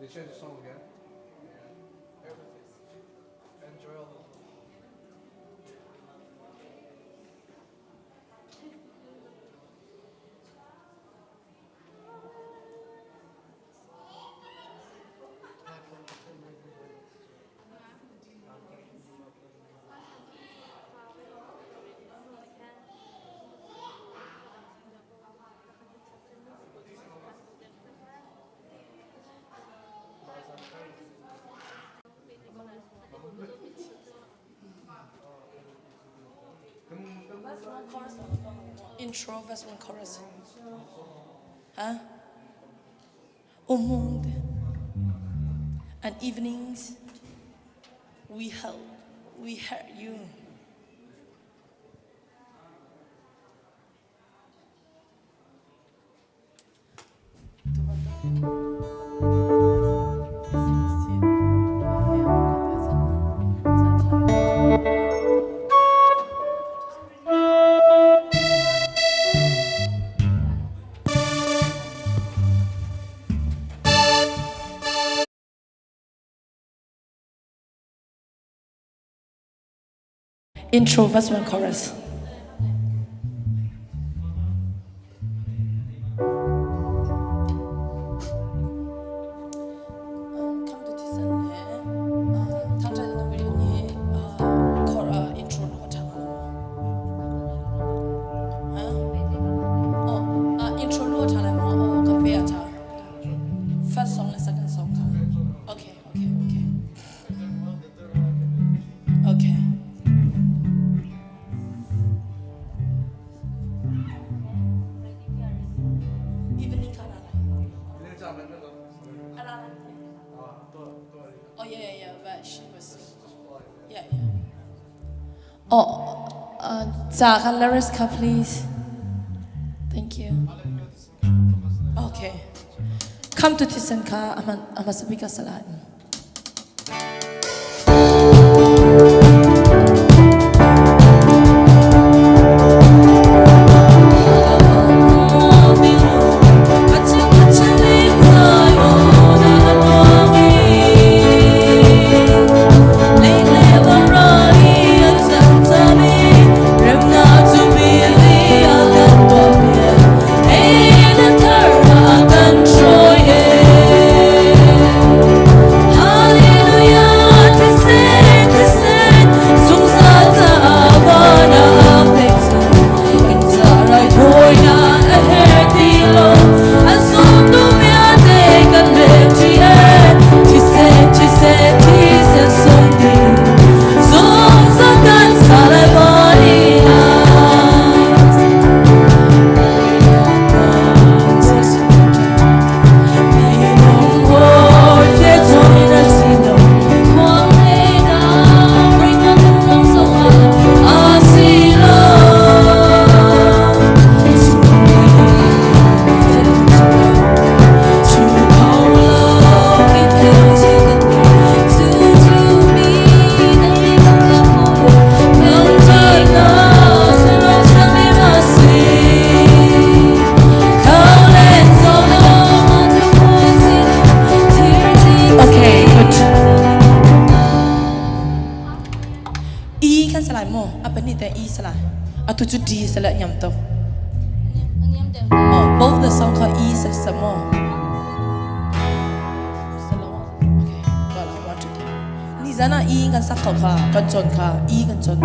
They change the song again? Yeah. Everything. Enjoy all the Intro verse 1 chorus. Huh? Au monde and evenings we help we hurt you. Intro verse 1 chorus. First song and second song. Okay, okay, okay. Okay. Evening ka na Oh yeah, yeah, yeah, but she was yeah, yeah. Oh, uh, lyrics ka please. Thank you. Okay. Come to Tisen ka aman amasabi ka salat. Okay, good. E kan salai mo apa ni te E salai. Atu chu D salai nyam to. Oh, both the song called E sa sa mo. Okay, well, I want to. Ni zana E kan sak kha kan chon kha E kan chon.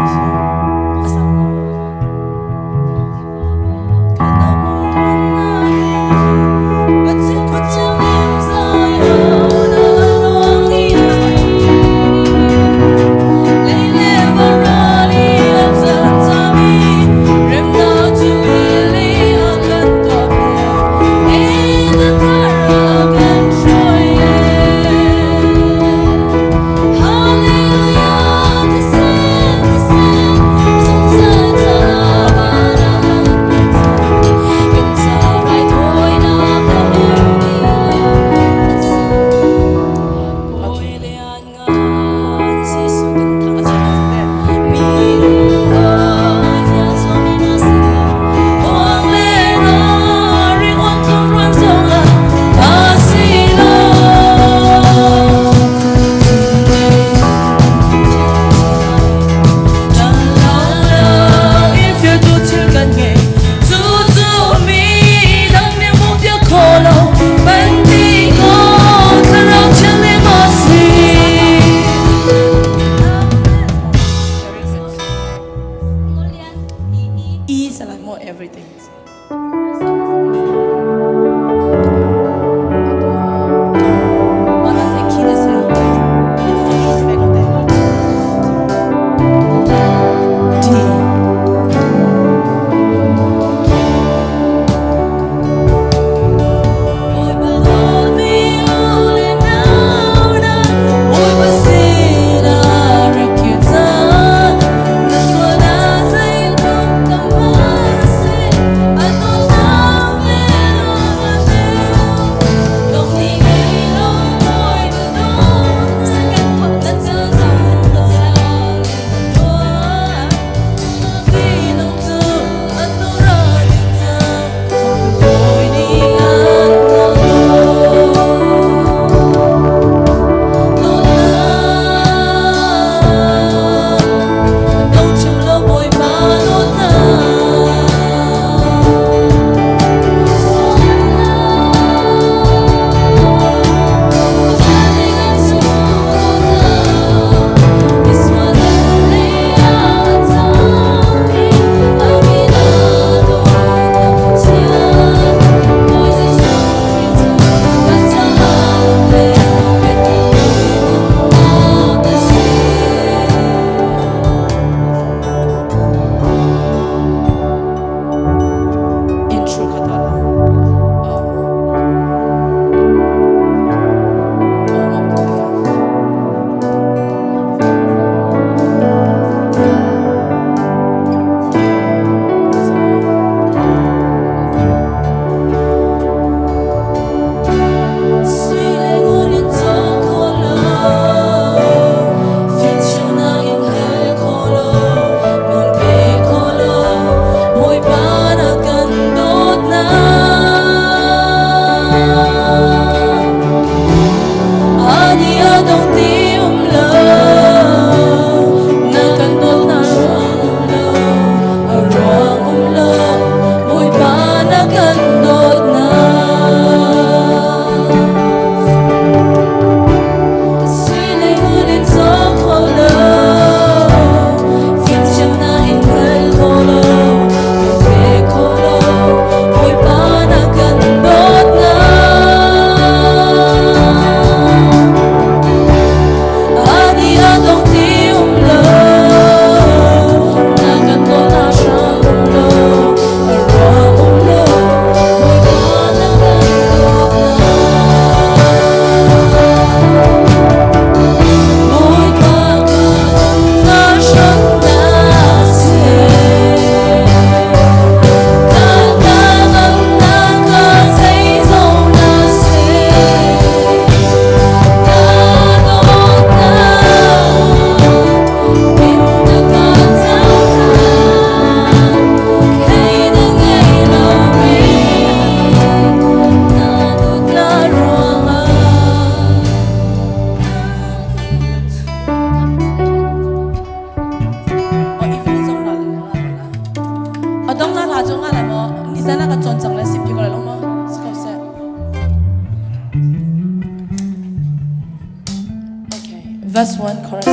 Verse 1 chorus.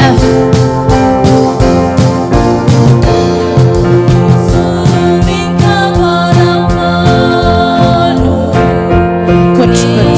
F. Good, good.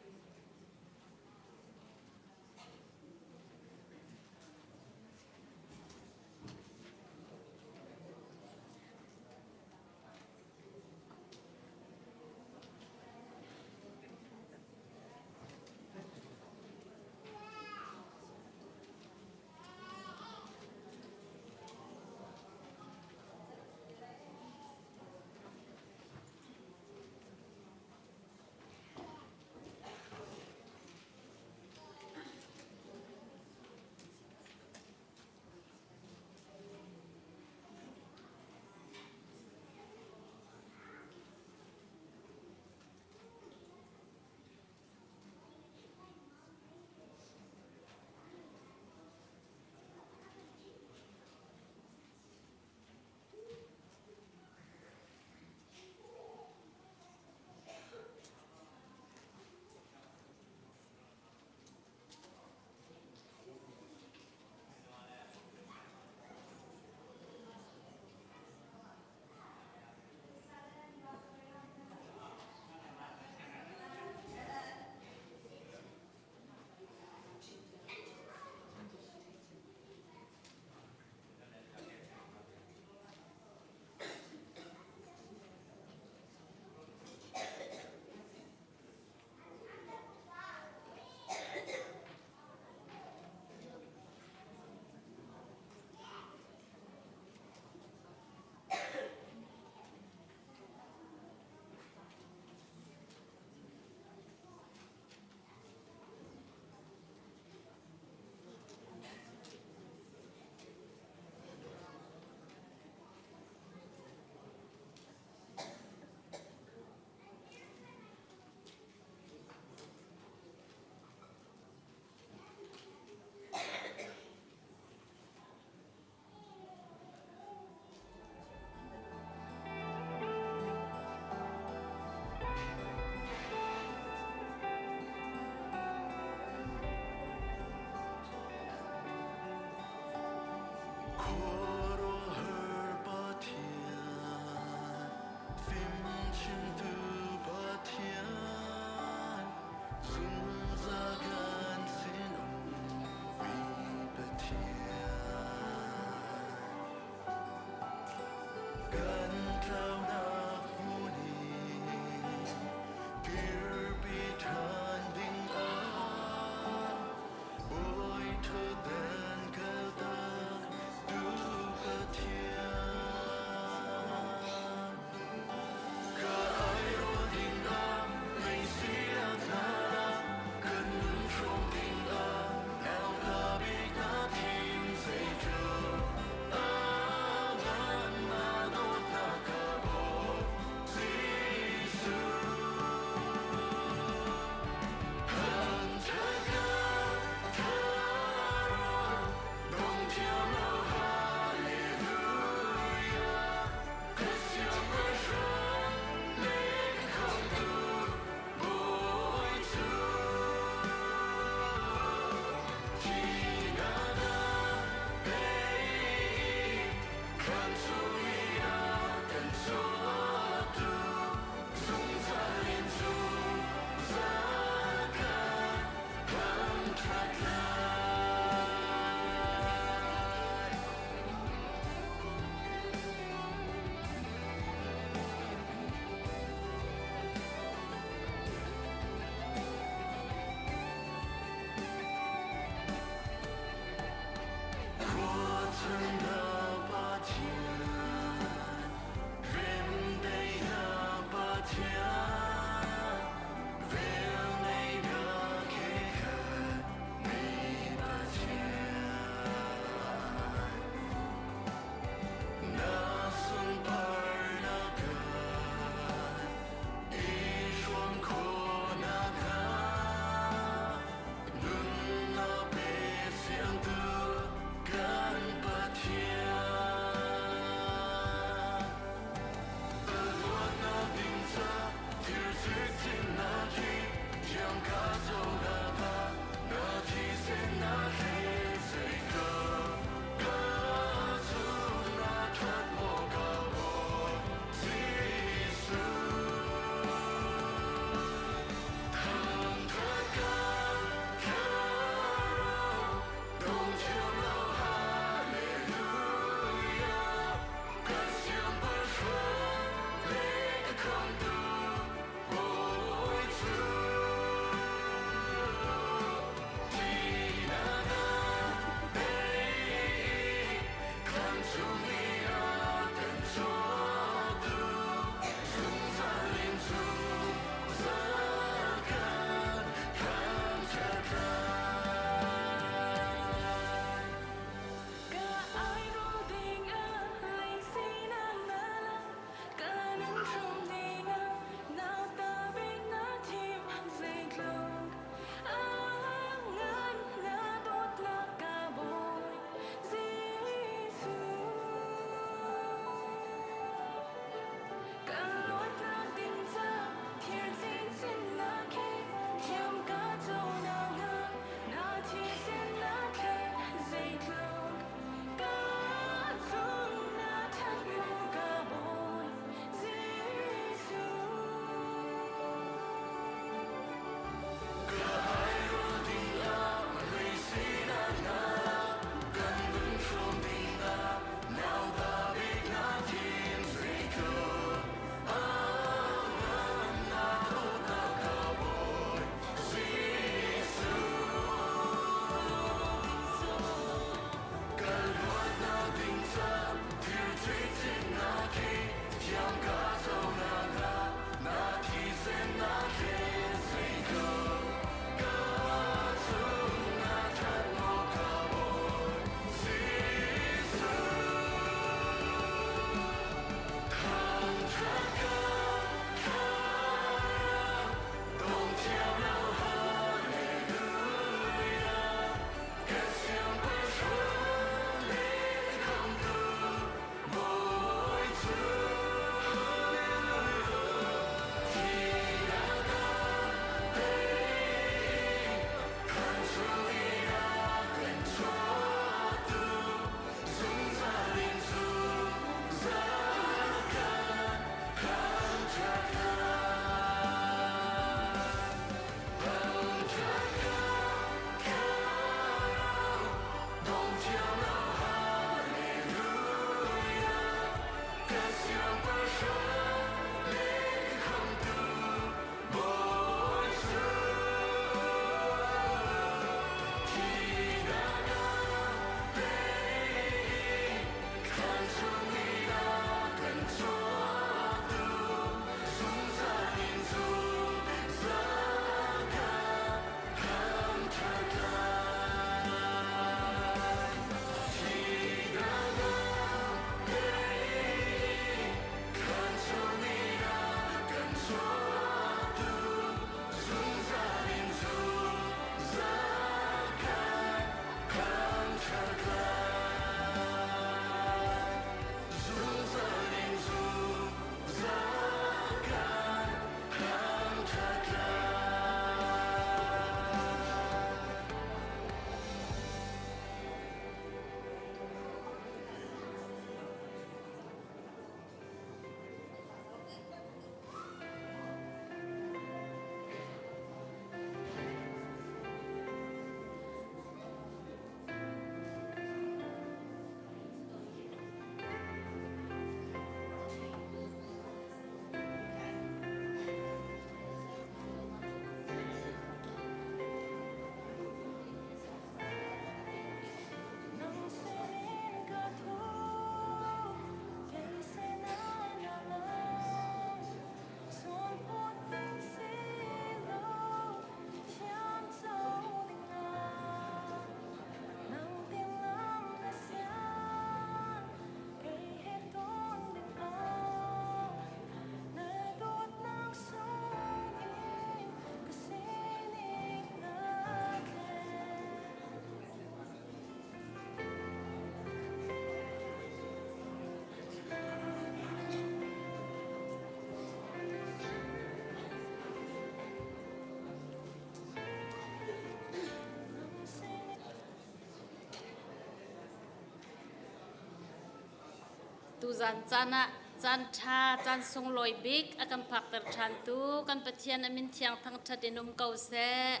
Tuzan caan ah caan ṭha, caan sunglawi bik a kan phakter ṭhantu kan Pathian a min thiang thangṭhat in um ko seh.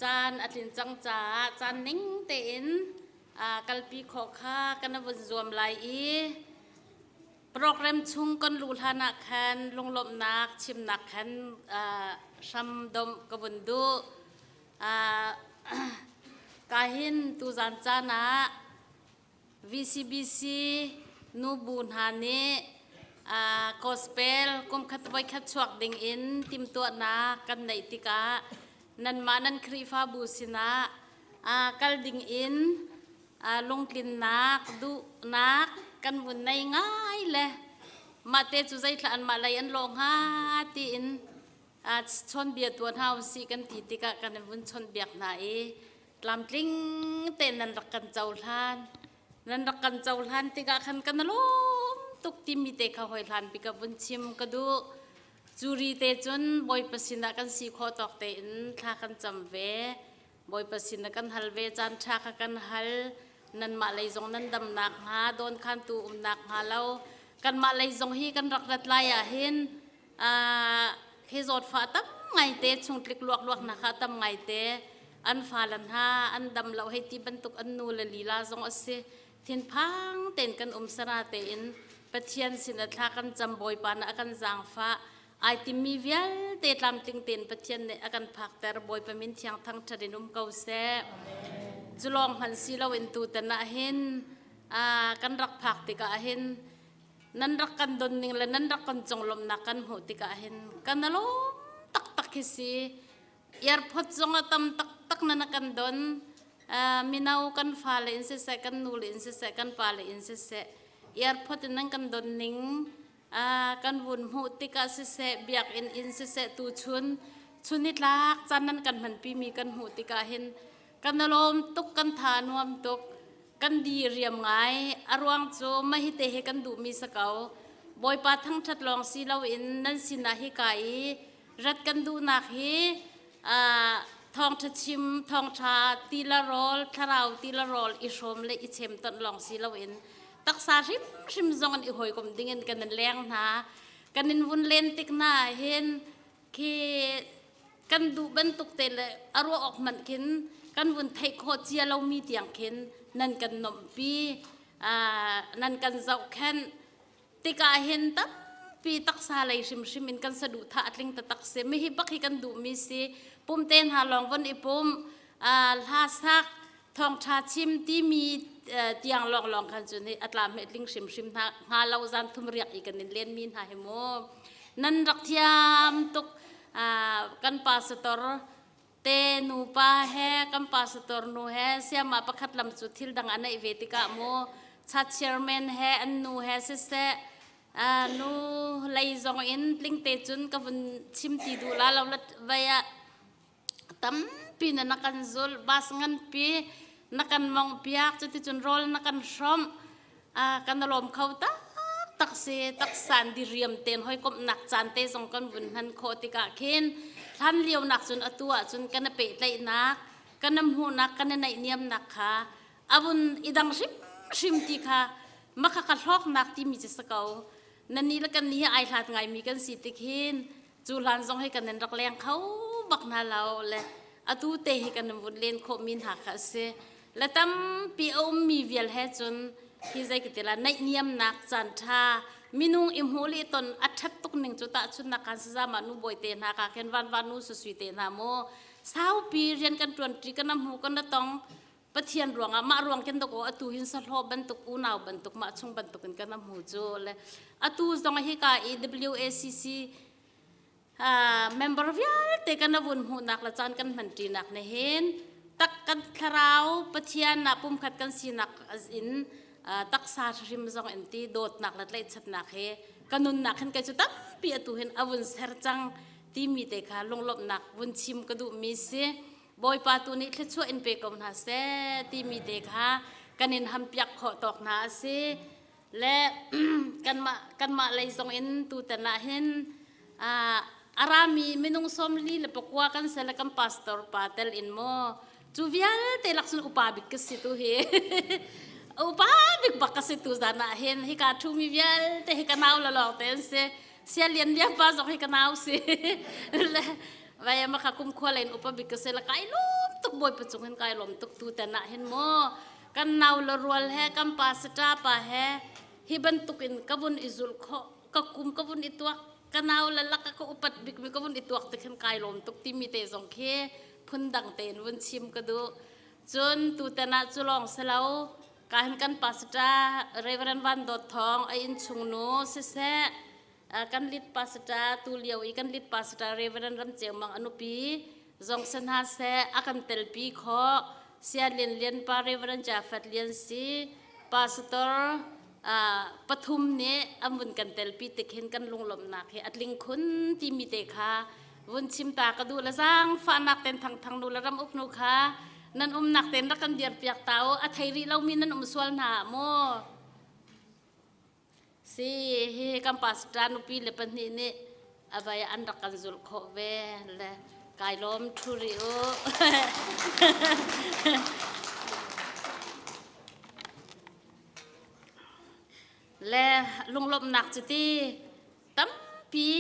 Caan a tlin cang caah caan ning tein kalpi khawh kha kan vun zuam lai i program chung kan luh hlan ah khan lunglawmhnak chimnak khan hram domh ka vun duh. Ka hin tuzan caan ah VCBC nubu hna nih gospel kumkhat voikhat chuak ding in timhtuahnak kan neih tikah nanmah nan Khrihfabu sinah kal ding in lungtlinnak duhnak kan vun nei ngai le mah te cu zeithla anmah lei an lawh hnga tiin chawnbia tuah hna usih kan ti tikah kan vun chawnhbiak hna i tlamtling tein nan rak kan cohlan. Nan rak kan cohlan tikah khan kan lawm tuk timi te kha hoi hlan bik ah vun chim ka duh. Curi te cun Bawipa sinah kan si khawh tawk tein thla kan cam ve. Bawipa sinah kan hal ve caan ṭha kha kan hal. Nanmah lei zong nan damnak hnga, dawnkhantu umnak hnga lo. Kanmah lei zong hi kan rak rat lai ah hin Hi zawtfah tam ngaite chungtlik luakluak kha tam ngaite an fale hna an dam lo hei ti bantuk an nu le lila zong a si. Thinphang tein kan um sara tein Pathian sin a thla kan cam Bawipa nih a kan zaangfah. Ai timmi vialte tlamtling tein Pathian nih a kan phakter. Bawipa min thiang thangṭhat in um ko seh. Cu lawng hmanh si loin tutan ah hin kan rak phak tikah hin Nan rak kan don ning le nan rak kan conglawmhnak kan hmuh tikah hin kan alawm taktak hi si. Airport zong a tam taktak nan a kan don. Mino kan fale in siseh, kan nule in siseh, kan pale in siseh, airport in nan kan don ning kan vun hmuh tikah siseh, biakinn in siseh, tuchun chun ni tlak caan nan kan hmanpimi kan hmuh tikah hin kan alawm tuk, kan tha nuam tuk. Kan di riam ngai. A ruang cu mahite hi kan duhmi si ko. Bawipa thangṭhat lawng si loin nan sinah hika i rat kan duhnak hi thawngṭha chim, thawngṭha ti le rawl, thlarau ti le rawl i hrawm le i chemtonh lawng si loin taksa hrimhrim zong in i hawikom dingin kan in leng hna. Kan in vun len tik hna ah hin khi kan duh bantuk te le a ruah awk hmanh khin kan vun theih khawh cia lomi tiang khin nan kan nuamhpi nan kan zohkhenh tikah hin tampi taksa lei hrimhrim in kan saduhthah a tling taktak si mi hi bak hi kan duhmi si pumte hna lawng von i pum hla sak thawngṭha chim timi tiang lawnglawng khan cun hi a tlam he tling hrimhrim hna hnga lo zan thum riak i kan in lenmi hna hi mu nan rak thiam tuk kan pastor te nupa he kan pastor nu he siama pakhat lam cu thil dang a neih ve tikah mu cha chairman he an nu he siseh nu lei zong in tlingte cun ka vun chim ti duh la lo vai ah Tampi na na kan zulh, bus nganpi na kan mawngpiak, cuticun rawl na kan hrawmh. Kan lawm kho taktak si. Taksan diriam tein hawikomhnak caan te zong kan vun hman khawh tikah khin hlan lio nak cun atu ahcun kan i pehtlaihnak, kan i hmuhnak, kan i naihniamnak kha a vun i dang hrimhrim ti kha makha ka hlawknak timi cu si ko. Nan nih le kan nih hi ai hlat ngaimi kan si tik hin Cu hlan zong hi kan in rak leng kho bak hna lo le atu te hi kan in vun len khawhmi hna kha a si. Le tampi a ummi vial he cun hi zei ka ti la naihniamnak caan ṭha minung i hmuh le i ton a ṭhat tuk ning cu tahchunnak kan sazama nu bawi te hna ka khin van van nu susui te hna mu saupi rian kan ṭuanṭi kan hmu kan tong Pathian ruangah mah ruang ken dok aw atu hin sahlawh bantuk unau bantuk mah chung bantuk in kan hmu cu le atu zong hi ka i WACC member vialte kan vun hmuhnak le caan kan hman ṭinak ne hin tak kan thlarau Pathian ah pumkhat kan sinak in taksa hrim zong in ti dawtnak le tlaihchatnak he ka nunnak hin kei cu tampi atu hin avun ser cang timi te kha lunglawmhnak vun chim ka duhmi si. Bawipa tu nih thluachuah in pe ko hna seh timi te kha kan in hampiak khawh tawk hna a si. Le kanmah kanmah lei zong in tutan ah hin a rami minung 44 kan se le kan pastor pa tel in maw cu vialte lak cun upa bik ka si tu hi. Upa bik bak ka si tu zan ah hin hika ṭhumi vialte hi ka nau la lawng te an si. Sia lian lian pa zong hi ka nau si. Le vai ma kha kum khua len upa bik ka si la kai lom tuk bawi pa cung hin kai lom tuk tu ten ah hin mu kan nau la rual he kan pa sata pa he hi bantuk in ka vun i zul kho ka kum ka vun i tuak ka nau la lak ka upat bik mi ka vun i tuak te khin kai lom tuk timi te zong khi phundang tein vun chim ka duh. Cun tutan ah cu lawng si lo, kahin kan pastor Reverend Van Dawt Thawng a innchung nu siseh, kan lead pastor tu lio i kan lead pastor Reverend Ram Ceu Mang a nupi zong si hna seh, a kan telpi khawh. Sia Lian Lian pa Reverend Jafet Lian si, pastor pathum nih an vun kan telpi tik hin kan lunglawmhnak hi a tling khun timi te kha vun chim ta ka duh le zaangfahnak ten thangthang nu le ram uk nu kha nan umnak ten rak kan dir piak ta u a thei rih lomi nan um sual hna maw si hi kan pastor nupi le pahnih nih abai an rak kan zulh khawh ve le kai lawm thu ri u. Le lunglawmhnak cu ti tampi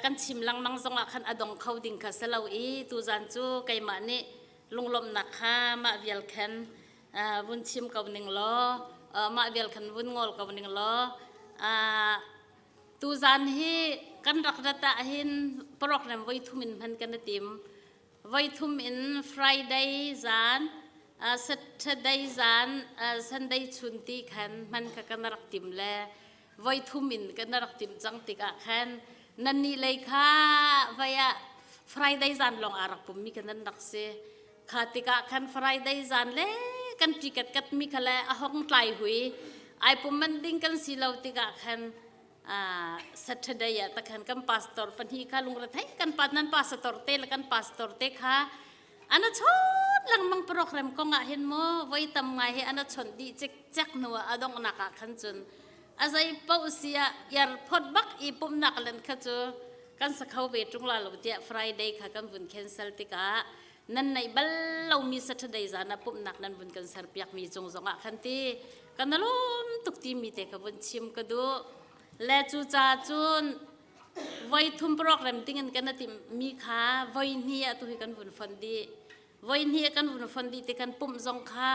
kan chim lengmang zongah khan a dong kho ding kha si lo i tuzan cu keimah nih lunglawmhnak kha mah vial khan vun chim ko ning law mah vial khan vun ngol ko ning law tuzan hi kan rak rat ah hin program voi thum in hman kan i tim. Voithum in Friday zan, Saturday zan, Sunday chun ti khan hman kha kan rak tim le voithum in kan rak tim cang tikah khan nan nih lei kha vai ah Friday zan lawng aa rak pummi kha nan rak si. Kha tikah khan Friday zan le kan ticket kat mi kha le a hong tlai hui. Ai pum man ding kan si lo tikah khan Saturday ah takhan kan pastor pahnih kha lungrethei kan pa nan pastor te le kan pastor te kha ana chon lengmang program kong ah hin mo voi tam ngai he ana chon di cek cek nu adong nak ah khan cun azai pau sia yar phot bak i pumnak len kha chu kan sakhau ve tung la lo tia Friday kha kan vun cancel tikah nan nei bal lomi Saturday zan ah pumhnak nan vun kan serpiak mi cung zongah khan ti kan lawm tuk timi te ka vun chim ka duh. Le cu ca cun voi thum program ding in kan tim mi kha voi hnih ah tu hi kan vun fon dih. Voi hnih kan vun fon dih ti kan pumh zong kha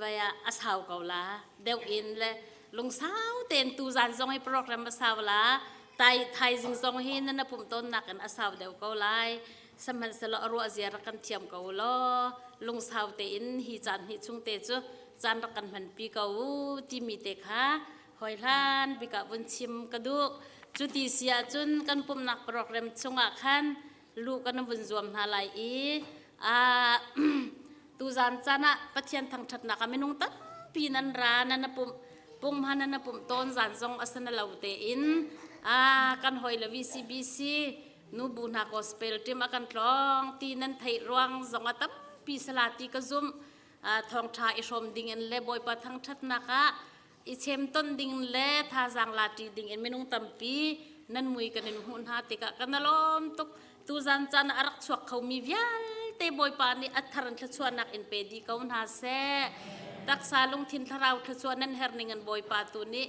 vai ah a sau ko la deuh in le lungsau tein tu zan zong hi program a sau la tai thaizing zong hi nan pumh tawn nak in a sau deuh ko lai. Sihmanhsehlaw a ruah zia rak kan thiam ko law lungsau tein hi caan hnih chung te cu caan rak kan hmanpi ko u timi te kha hawihlan bik ah vun chim ka duh. Cu ti si ahcun kan pumnak program chungah khan luh kan vun zuam hna lai i tuzaan caan ah Pathian thangṭhatnak ah minung tampi nan ra nan pumh punghman nan pumh tawn zan zong a sana lo tein kan hawi le VCBC nubu hna gospel team a kan tlawng ti nan theih ruang zong a tampi sala ti ka zumh. Thawngṭha i hrawm ding in le Bawipa thangṭhatnak ah i chem ton ding le thazaang la ṭi ding in minung tampi nan mui kan in hmuh hna tikah kan lawm tuk. Tuzan caan a rak chuak khomi vialte Bawipa nih a thar in thluachuahnak in pe dih ko hna seh. Taksa lungthin thlarau thluachuah nan herh ning in Bawipa tu nih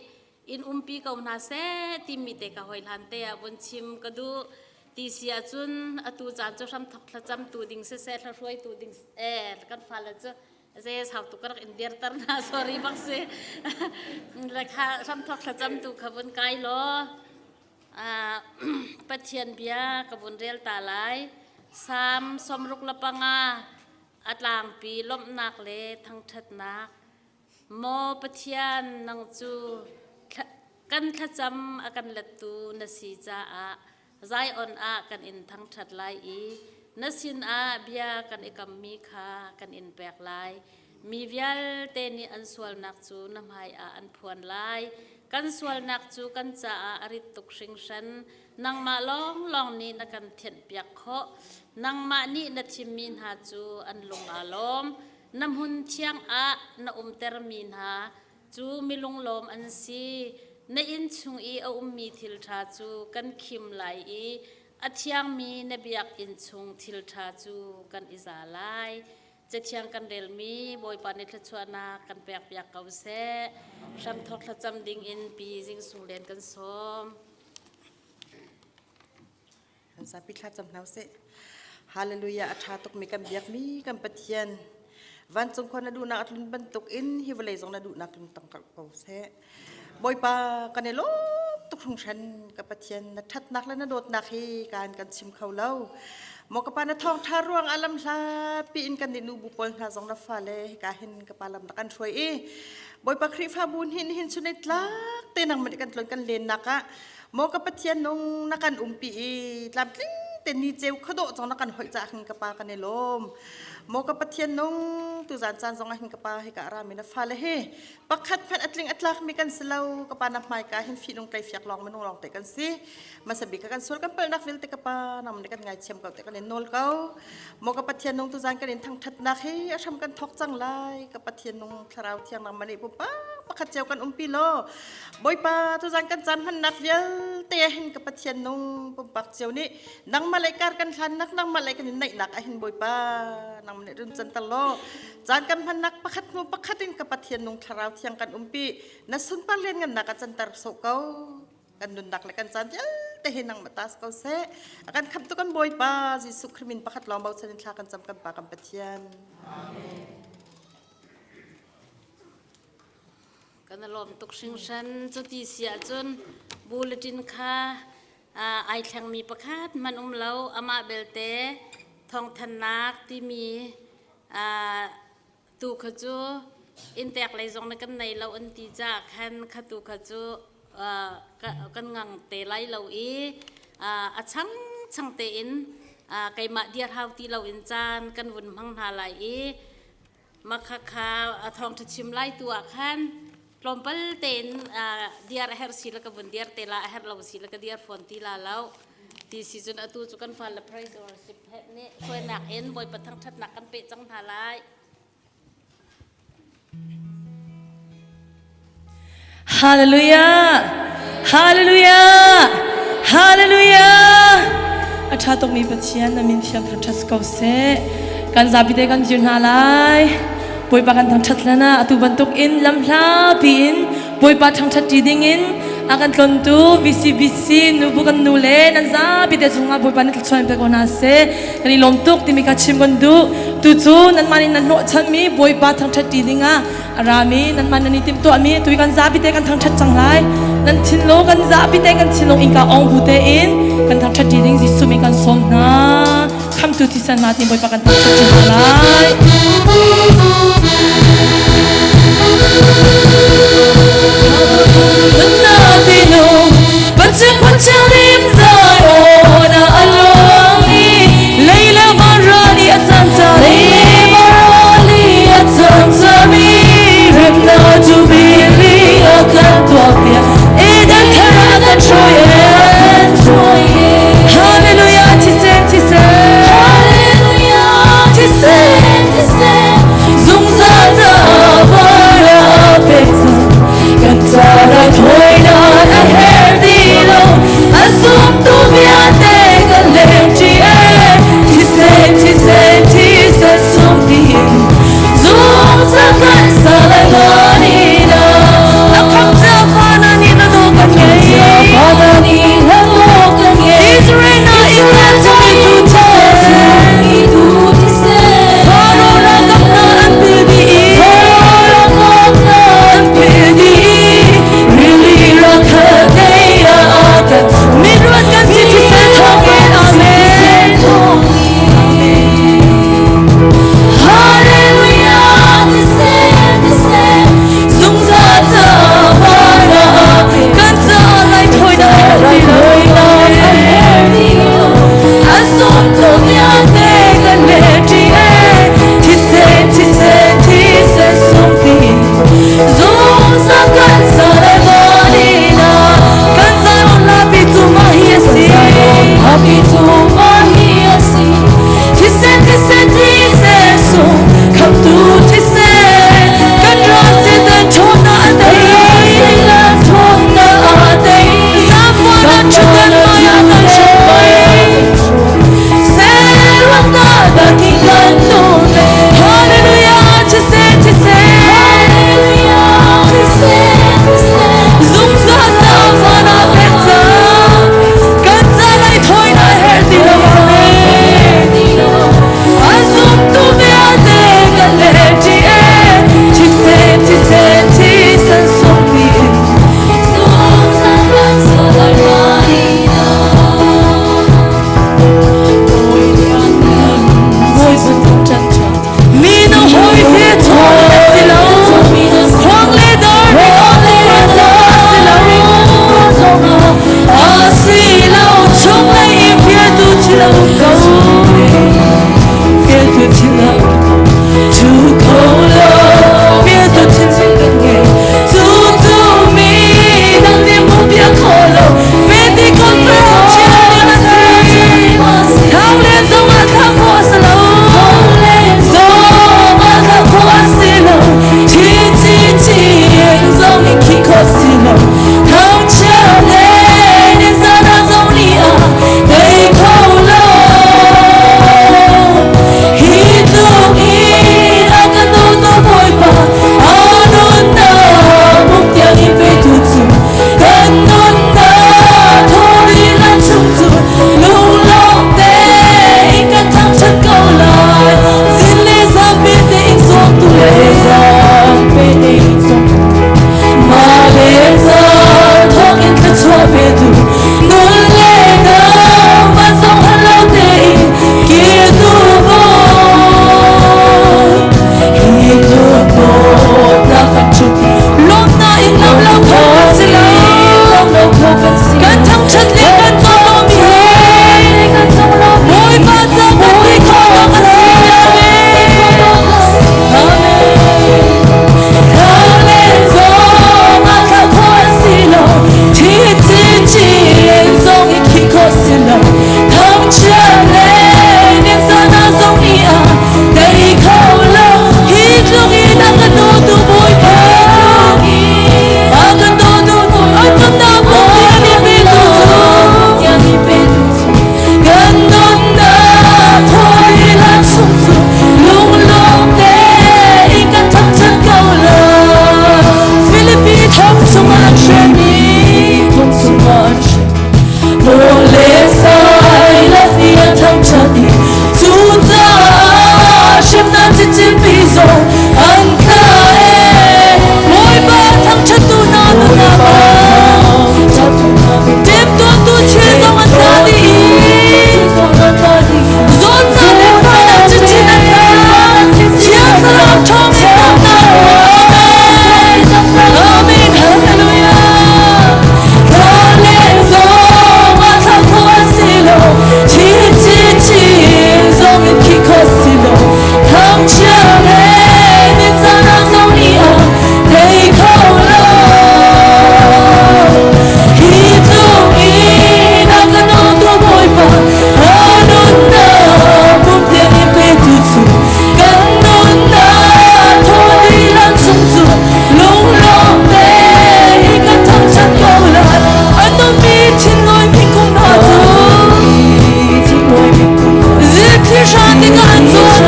in umpi ko hna seh timi te ka hoi hlan te ah vun chim ka duh. Ti si ahcun atu caan cu hramthok thlacam tu ding siseh hlahruai tu ding eh kan fale cu ze sau tu ka rak in dirter na sorry bak si. Le kha hramthok thlacam tu kha vun kai law Pathian bia ka vun rel ta lai. Salm 65 a tlangpi lawmhnak le thangṭhatnak. Maw Pathian, nang cu kan thlacam a kan lettu na si caah Zion ah kan in thangṭhat lai i na sinah bia kan i kammi kha kan in pek lai. Mi vialte nih an sualnak cu na hmaiah an phuan lai. Kan sualnak cu kan caah a rit tuk hringhran. Nangmah lawnglawng nih na kan thianhpiak khawh. Nangmah nih na thimmi hna cu an lung aa lawm. Na hmun thiang ah na umtermi hna cu milunglawm an si. Na inn chung i a ummi thil ṭha cu kan khim lai i a thiangmi na biakinn chung thil ṭha cu kan i za lai. Cathiang kan relmi Bawipa nih thluachuahnak kan pekpiak ko seh. Hramthawk thlacam ding in Pi Zing Sung Len kan sawm. Kan zapi thlacam hna usih. Hallelujah a ṭha tukmi kan biakmi kan Pathian vancung khua na duhnak a tlun bantuk in hi vawlei zong na duhnak tlun tang ko seh. Bawipa kan i lawm tuk hringhran ka Pathian na ṭhatnak le na dawtnak hi kaan kan chim kho lo. Maw ka pa na thawngṭha ruang ah lam hlapi in kan nih nubu pawl hna zong na fale hika hin ka pa lam na kan hruai i Bawipa Khrihfabu hin hin chun i tlak te nang man kan tlon kan lennak ah Maw ka Pathian nung na kan umpi i tlamtling te ni ceu khuadawh cang na kan hoih cah hin ka pa kan i lawm. Maw ka Pathian nung tuzan caan zong ah hin ka pa hika a rami na fale hi pakhat hmanh a tling a tlakmi kan si lo ka pa na hmaika hin fihnung tlei fiak lawng minung lawng te kan si. Masabik ka kan sual kan palhnak vialte ka pa nang nih kan ngaithiam ko te kan in nawl ko. Maw ka Pathian nung tuzan kan in thangthatnak hi a hram kan thok cang lai ka Pathian nung thlarau thiang nang mani pumpak pakhat cio kan umpi law Bawipa tuzan kan caan hmannak vialte hin ka Pathian nung pumpak cio nih nangmah lei kar kan hlannak nangmah lei kan in naihnak ah hin Bawipa nangmah nih run canter law caan kan hmannak pakhat hnu pakhat in ka Pathian nung thlarau thiang kan umpi na sunpar lianngannak ah canter sawh ko kan nunnak le kan caan vialte hi nangmah ta ko seh a kan khamtu kan Bawipa Jesuh Khrih min pakhat lawng bochan in thla kan cam kan Pa kan Pathian. Amen. Kan i lawm tuk hringhran. Cuti si ahcun bulletin kha ai thlengmi pakhat hmanh um lo. Amah belte thawngthannak timi tu kha cu inntek lei zong nih kan nei lo an ti caah khan kha tu kha cu kan ngang te lai lo i a changchang tein keimah diar hau ti loin caan kan vun hmang hna lai i Makhakha a thawngṭha chim lai tu ah khan tlawmpal tein diar a herh si le ka vun diar te la a herh lo si le ka diar fawn ti la lo ti si cun atu cu kan fale praise worship nih hruainak in Bawipa thangṭhatnak kan peh cang hna lai. Hallelujah! Hallelujah! Hallelujah! A ṭha tukmi Pathian na min thiang thangṭhat ko seh. Kan zapi te kan dir hna lai. Bawipa kan thangṭhat hlan ah atu bantuk in lamhla piin Bawipa thangṭhat ṭi ding in a kan tlontu VCBC nubu kan nu le nan zapi te cungah Bawipa nih thluachuah in pe ko hna seh. Kan i lawm tuk timi kha chim kan duh. Tucu nanmah nih nan hnawhchanmi Bawipa thangṭhat ṭi ding ah a rami nanmah nan i timhtuahmi tui kan zapi te kan thangṭhat cang lai nan thinlung kan zapi te kan thinlung innka ong bu tein kan thangṭhat ṭi ding Jesuh min kan sawm hna khamtu thisen hna tin Bawipa kan thangṭhat ṭi hna lai Hallelujah, thisen, thisen. Hallelujah, thisen, thisen. Zungzal ta para peksa. Kan tara thoi na a her di lo. Paul le Silas nih an thangṭhat i cucaah hremnak chichipi zong an tla e. Bawipa thangṭhattu hna nunnak ah Timhtuahtu thil zong an tla dih i zawtnak le fahnak chinchin an tla. Thiang Thlarau ṭhawng in damnak Amen. Amen. Hallelujah. Thla le zong ah thla kho a si lo. Chin chin chin zong in khi kho si lo. Thangchia le nizan zong ni ah thei kho lo. Hi tluk in a kan tu Bawipa, a nunnak pum tiang in petu cu kan nunnak thaw lam chung cu lunglawm tein kan thangṭhat ko lai. A nungmi thinlung mikung hna cu zikthli tikah an cawn cang.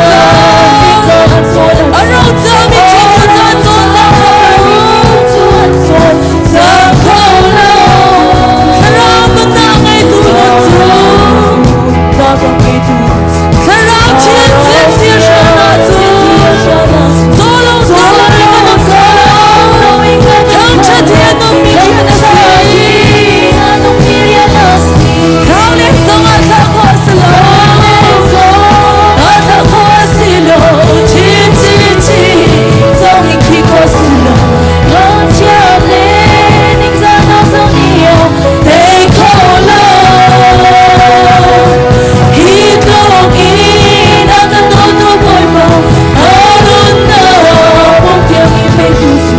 A roca mi thil cu an cawn cang cang kho lo. Thlarau nunnak ngeitu nun cu Thlarau thil zikthli hranah cu Zolo zolo in kan um ko lo. Thangṭhat hi a nungmi rian a si. Thlau len zongah thlah khawh a si lo. Ah, thlah khawh a si lo. Chin chin chin zong in khi khawh a si lo. Tei kho lo. Hi tluk in a kan dawtu Bawipa, a nunnak pum tiang in petu cu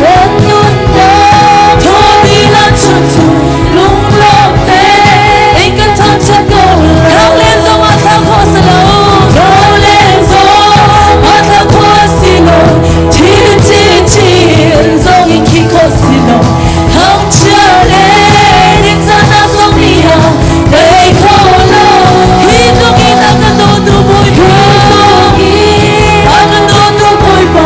kan nunnak thawti lan chung cu lunglawm tein kan thangṭhat ko lai. Thlang len zong ah thlah khawh a si lo. Thlang len zong ah thlah khawh a si lo. Chin chin chin zong in khi khawh a si lo. Thangchia le ningzahnak zong nih a tei kho lo. Hi tluk in a kan dawtu Bawipa, a kan dawtu Bawipa,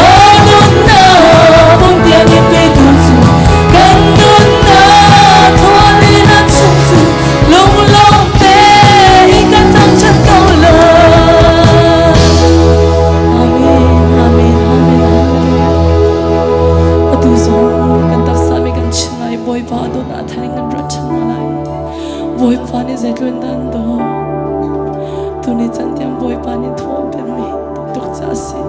a nunnak pum tiang in petu cu kan nunnak thaw le lam chung cu lunglawm tein kan thangṭhat ko lai. Amen, amen, amen, hallelujah. Atu zong kan taksa mi kan chin lai, Bawipa dawtnak thaning kan ruat ṭhan hna lai. Bawipa nih zeitlun dah an daw. Tuni can tiang Bawipa nih thaw an pekmi tuk ca a si.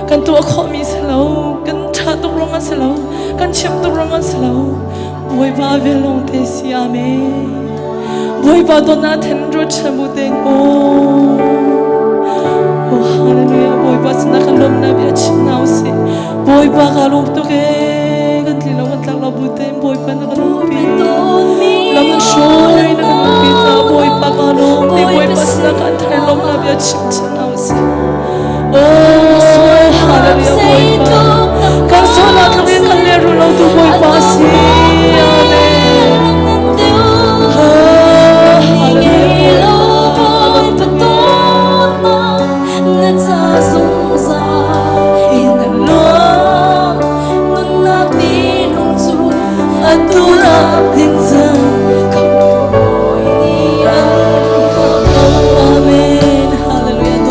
Kan tuah khawhmi si lo, kan ṭha tuk ruang a si lo, kan chim tuk ruang a si lo. Bawipa vel lawng te si. Amen. Bawipa dawtnak then ruat ṭhan bu tein aw. Oh, hallelujah. Bawipa sinah kan lawmhnak bia chim hna usih. Bawipa ka lawm tuk ee. Kan tli lo kan tlak lo bu tein Bawipa na kan umpi. Lam na hruai na kan umpi caah Bawipa ka lawm te. Bawipa sinah kan thar lawmhnak bia chim chin hna usih. Oh, hallelujah Bawipa. Kan sualnak tluk in kan lehrul lo tu Bawipa si. Amen. Ah, hallelujah Bawipa. Amen. Hallelujah.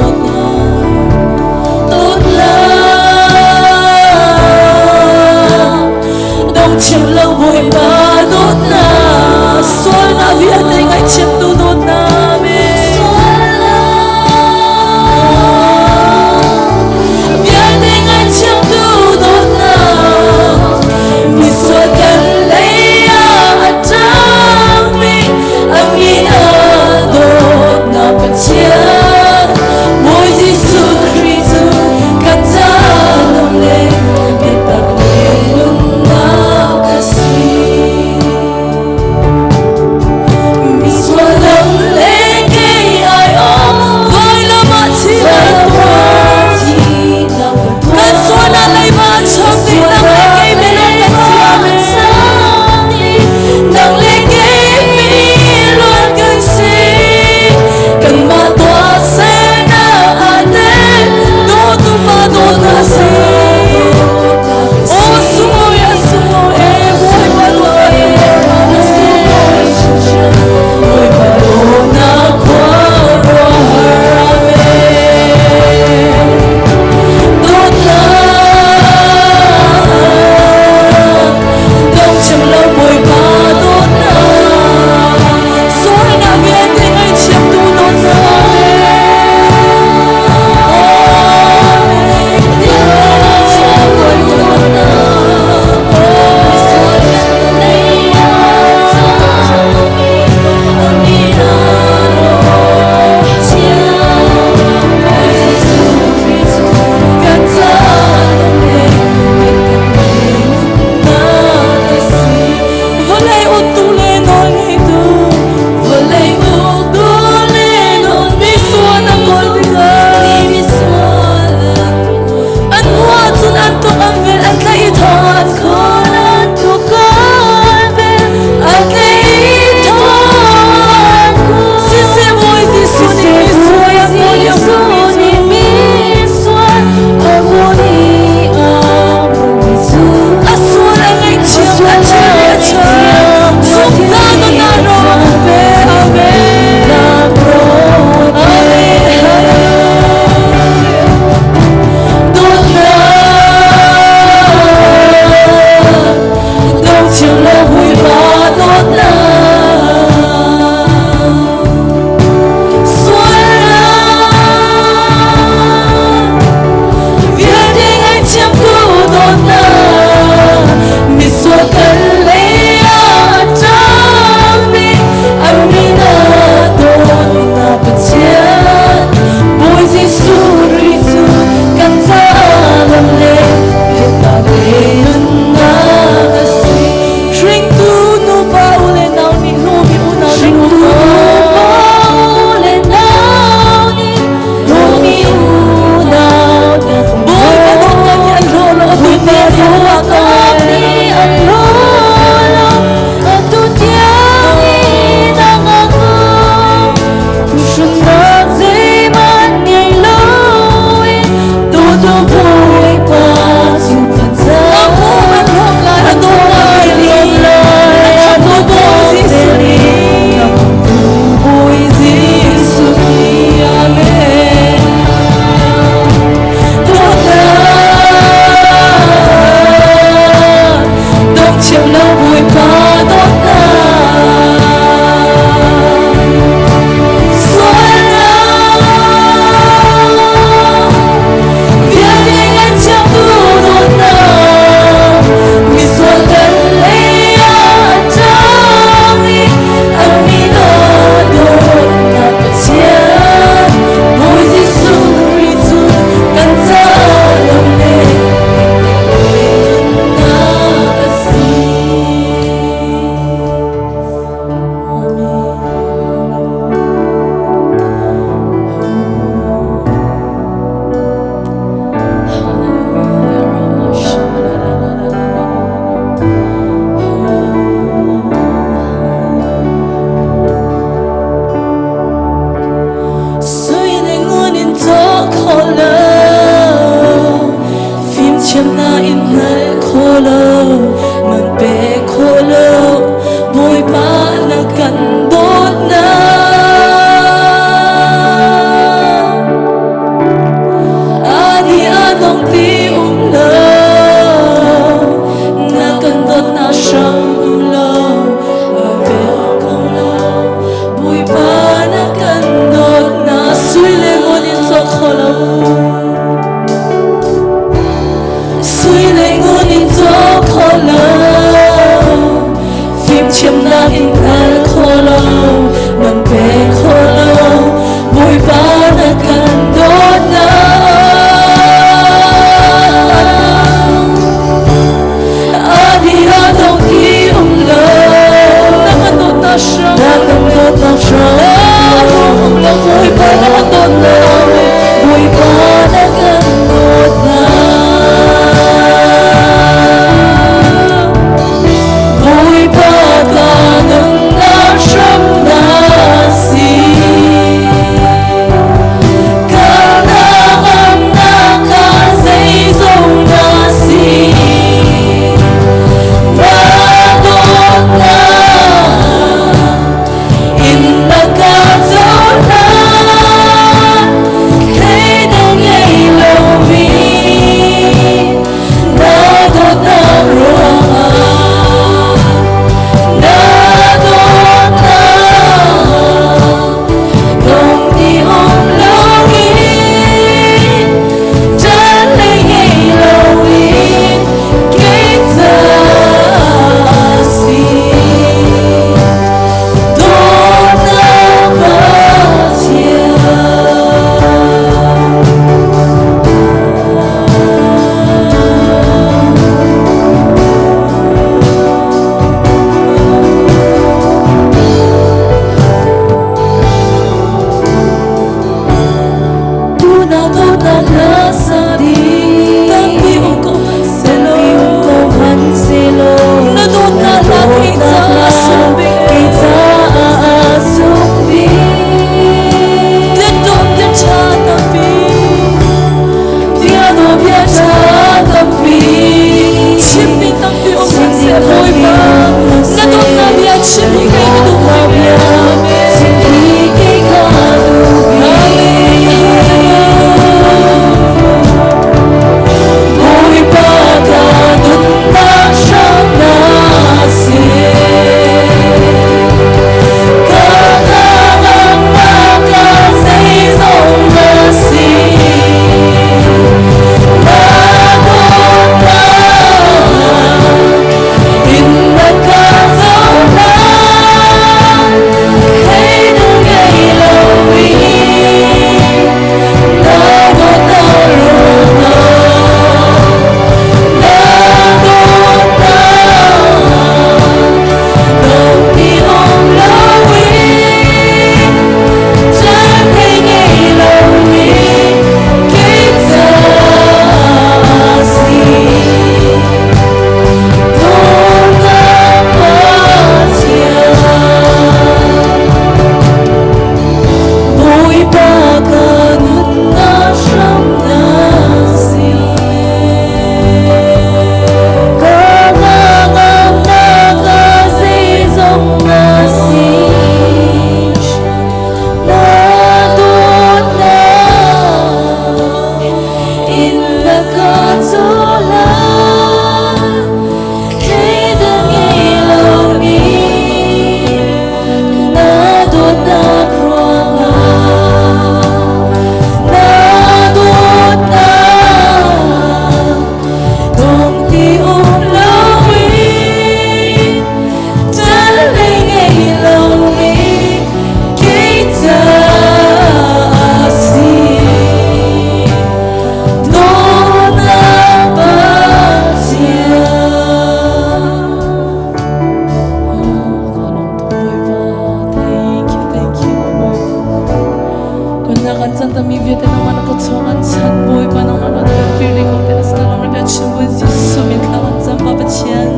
mi vialte nangmah na kut chung an chan Bawipa nangmah na telpi rih ko te na sinah lam bia chim buin Jesuh min thla kan cam Pa Pathian.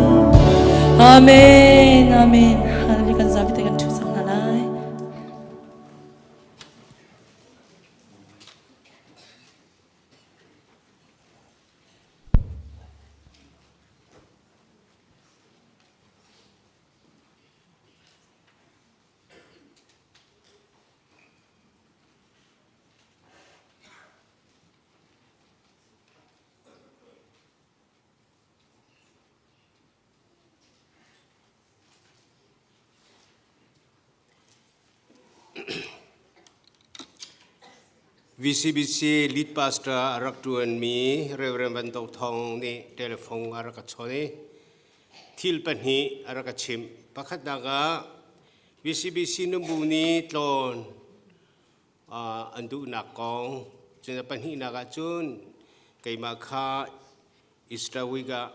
Amen. Amen. Hallelujah kan zapi te kan ṭhu cang hna lai. VCBC lead pastor a rak ṭuanmi Reverend Van To Thong nih telephone a rak ka chawnh i thil pahnih a rak ka chimh. Pakhatnak ah VCBC numbu nih tlawn an duhnak kong, cun a pahnihnak ah cun keimah kha Easter week ah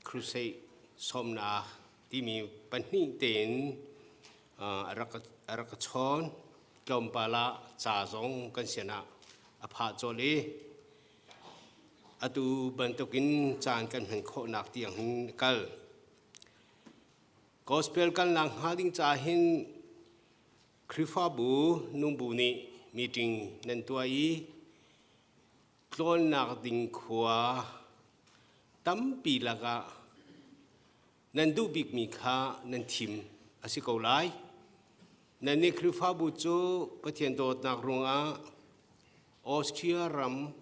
crusade sawmnak timi pahnih tein a rak ka chawn. Tlawmpal ah ca zong kan sinah a phah colh i atu bantukin caan kan hman khawhnak tiang hin kal. Gospel kalnak hnga ding ca hin Khrihfabu nungbu nih meeting nan tuah i tlawnnak ding khua tampi lakah nan duh bikmi kha nan thim a si ko lai. Nannih Khrihfabu cu Pathian dawtnak ruangah Austria ram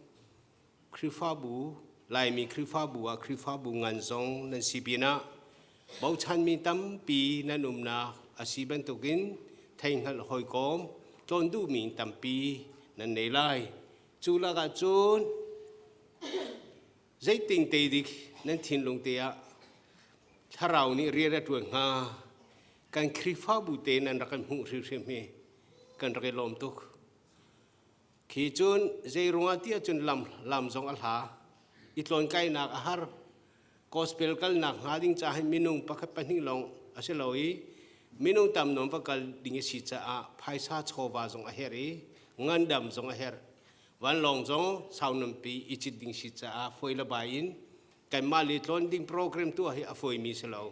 Khrihfabu, Laimi Khrihfabu ah Khrihfabu ngan zong nan si pinah bochanmi tampi nan umnak a si bantukin theihngalh hawikom tlawn duhmi tampi nan nei lai. Cu lakah cun zeiting te dik nan thinlung te ah thlarau nih rian a ṭuan hnga kan Khrihfabu te nan rak kan hmuh hrimhrim hi kan rak i lawm tuk. Khi cun zei ruangah ti ahcun lam lam zong a hla i tlawnkainak a har gospel kalnak hnga ding ca hin minung pakhat pahnih lawng a si lo i minung tam nawn va kal ding a si caah phaisa chawva zong a herh i ngandam zong a herh vanlawng zong sau nampi i cit ding si caah foi le bai in kanmah le tlawn ding program tuah hi a fawimi si lo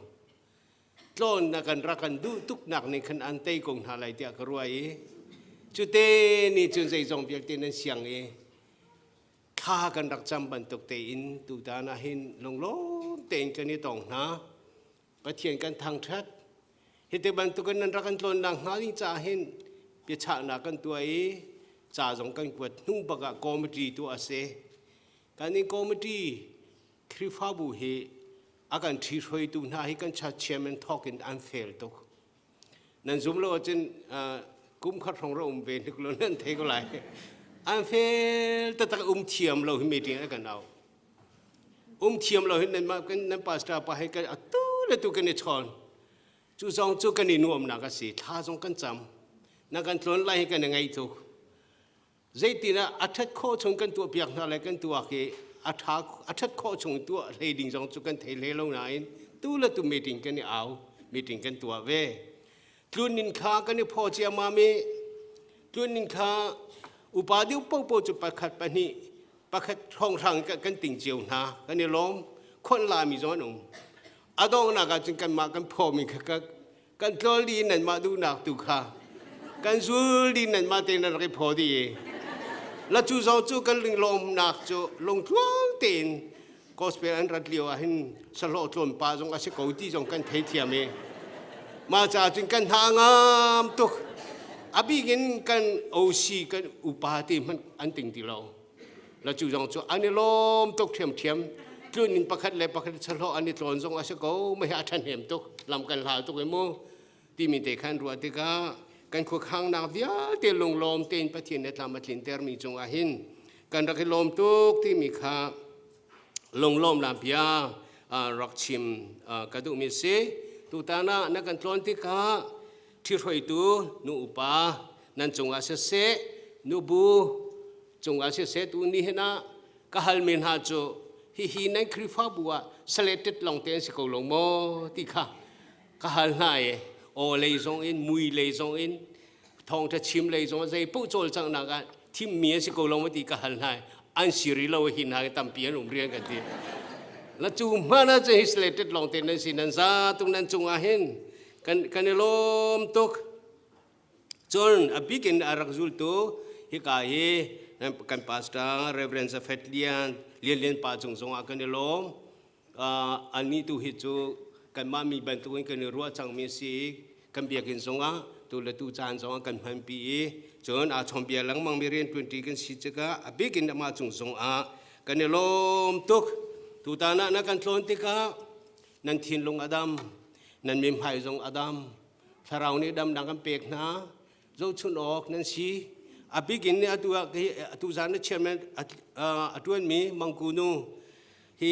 tlawn na kan rak kan duh tuk nak nih khan an tei ko hna lai tiah ka ruah i cute nih cun zeizong vialte nan siang i thla kan rak cam bantuk tein tutan ah hin lunglawm tein kan i tong hna Pathian kan thangṭhat hiti bantukin nan rak kan tlawnnak hnga ding caah hin biachahnak kan tuah i ca zong kan kuat hnu bak ah committee tuah a si kan in committee Khrihfabu hi a kan ṭhihruaitu hna hi kan church chairman thawk in an fel tuk nan zum lo ahcun kum khat hrawng ra um ve hnik lo nan thei ko lai an fel taktak um thiam lo hi meeting an kan au um thiam lo hin nanmah kan nan pastor pa he kan atu le tu kan i chawn cu zong cu kan i nuamnak a si thla zong kan cam na kan tlawn lai hi kan i ngaih tuk zeitin ah a ṭhat khawh chung kan tuah piak hna le kan tuak i a ṭha a ṭhat khawh chung tuah hlei ding zong cu kan thei hlei lo nain tu le tu meeting kan i au meeting kan tuah ve tlun kha kan i phaw ciammam i tlun kha upa deuh popo cu pakhat pahnih pakhat hrawnghrang kan ting cio hna kan i lawm khonh lami zong an um a donghnak ah cun kanmah kan phawmi kha kan tlawl dih nanmah duhnak tu kha kan zul dih nanmah te nan rak i phaw dih i la cu zong cu kan lawmnak cu lungtluang tein gospel an rat lio ah hin sahlawh tlawn pa zong a si ko ti zong kan theithiam i mah caah cun kan hna ngam tuk a bik in kan OC kan upa te hmanh an ting ti lo la cu zong cu an i lawm tuk ṭhiamṭhiam tlun in pakhat le pakhat sahlawh an i tlawn zong a si ko mah hi a ṭhahnem tuk lam kan hlau tuk i mu timi te khan ruah tikah kan khuakhangnak vialte lunglawm tein Pathian nih tlam a tlintermi cungah hin kan rak i lawm tuk timi kha lunglawmnak bia rak chim ka duhmi a si. Tutan ah na kan tlawn tikah ṭhihruaitu nu upa nan cungah siseh nubu cungah siseh tu ni hin ah ka halmi hna cu hihi nan Khrihfabu ah selected lawng te an si ko lo maw ti kha ka hal hna i aw lei zong in mui lei zong in thawngṭha chim lei zong zei paoh cawlcanghnak ah Thimmi an si ko lo maw ti ka hal hna i an si rih lo hi hna tampi an um rian kan ti. La cu hmanh ah cun hi selected lawng te nan si nan za tung nan cung ah hin kan kan i lawm tuk. Cun a bik in a rak zultu hika hi kan pastor Reverend Zafet Lian Lian Lian pa cung zong ah kan i lawm. Annih tu hi cu kanmah mi bantukin kan i ruah cangmi a si i kan biakinn zongah tu le tu caan zongah kan hmanpi i cun aa chawnbia lengmang mi rianṭuanṭi kan si tikah a bik in amah cung zongah kan i lawm tuk. Tutan ah na kan tlawn tikah nan thinlung a dam, nan mithmai zong a dam, thlarau nih damnak an pek hna, zohchunh awk nan si. A bik in atu ah atu zan na chairman a ṭuanmi Mangku nu hi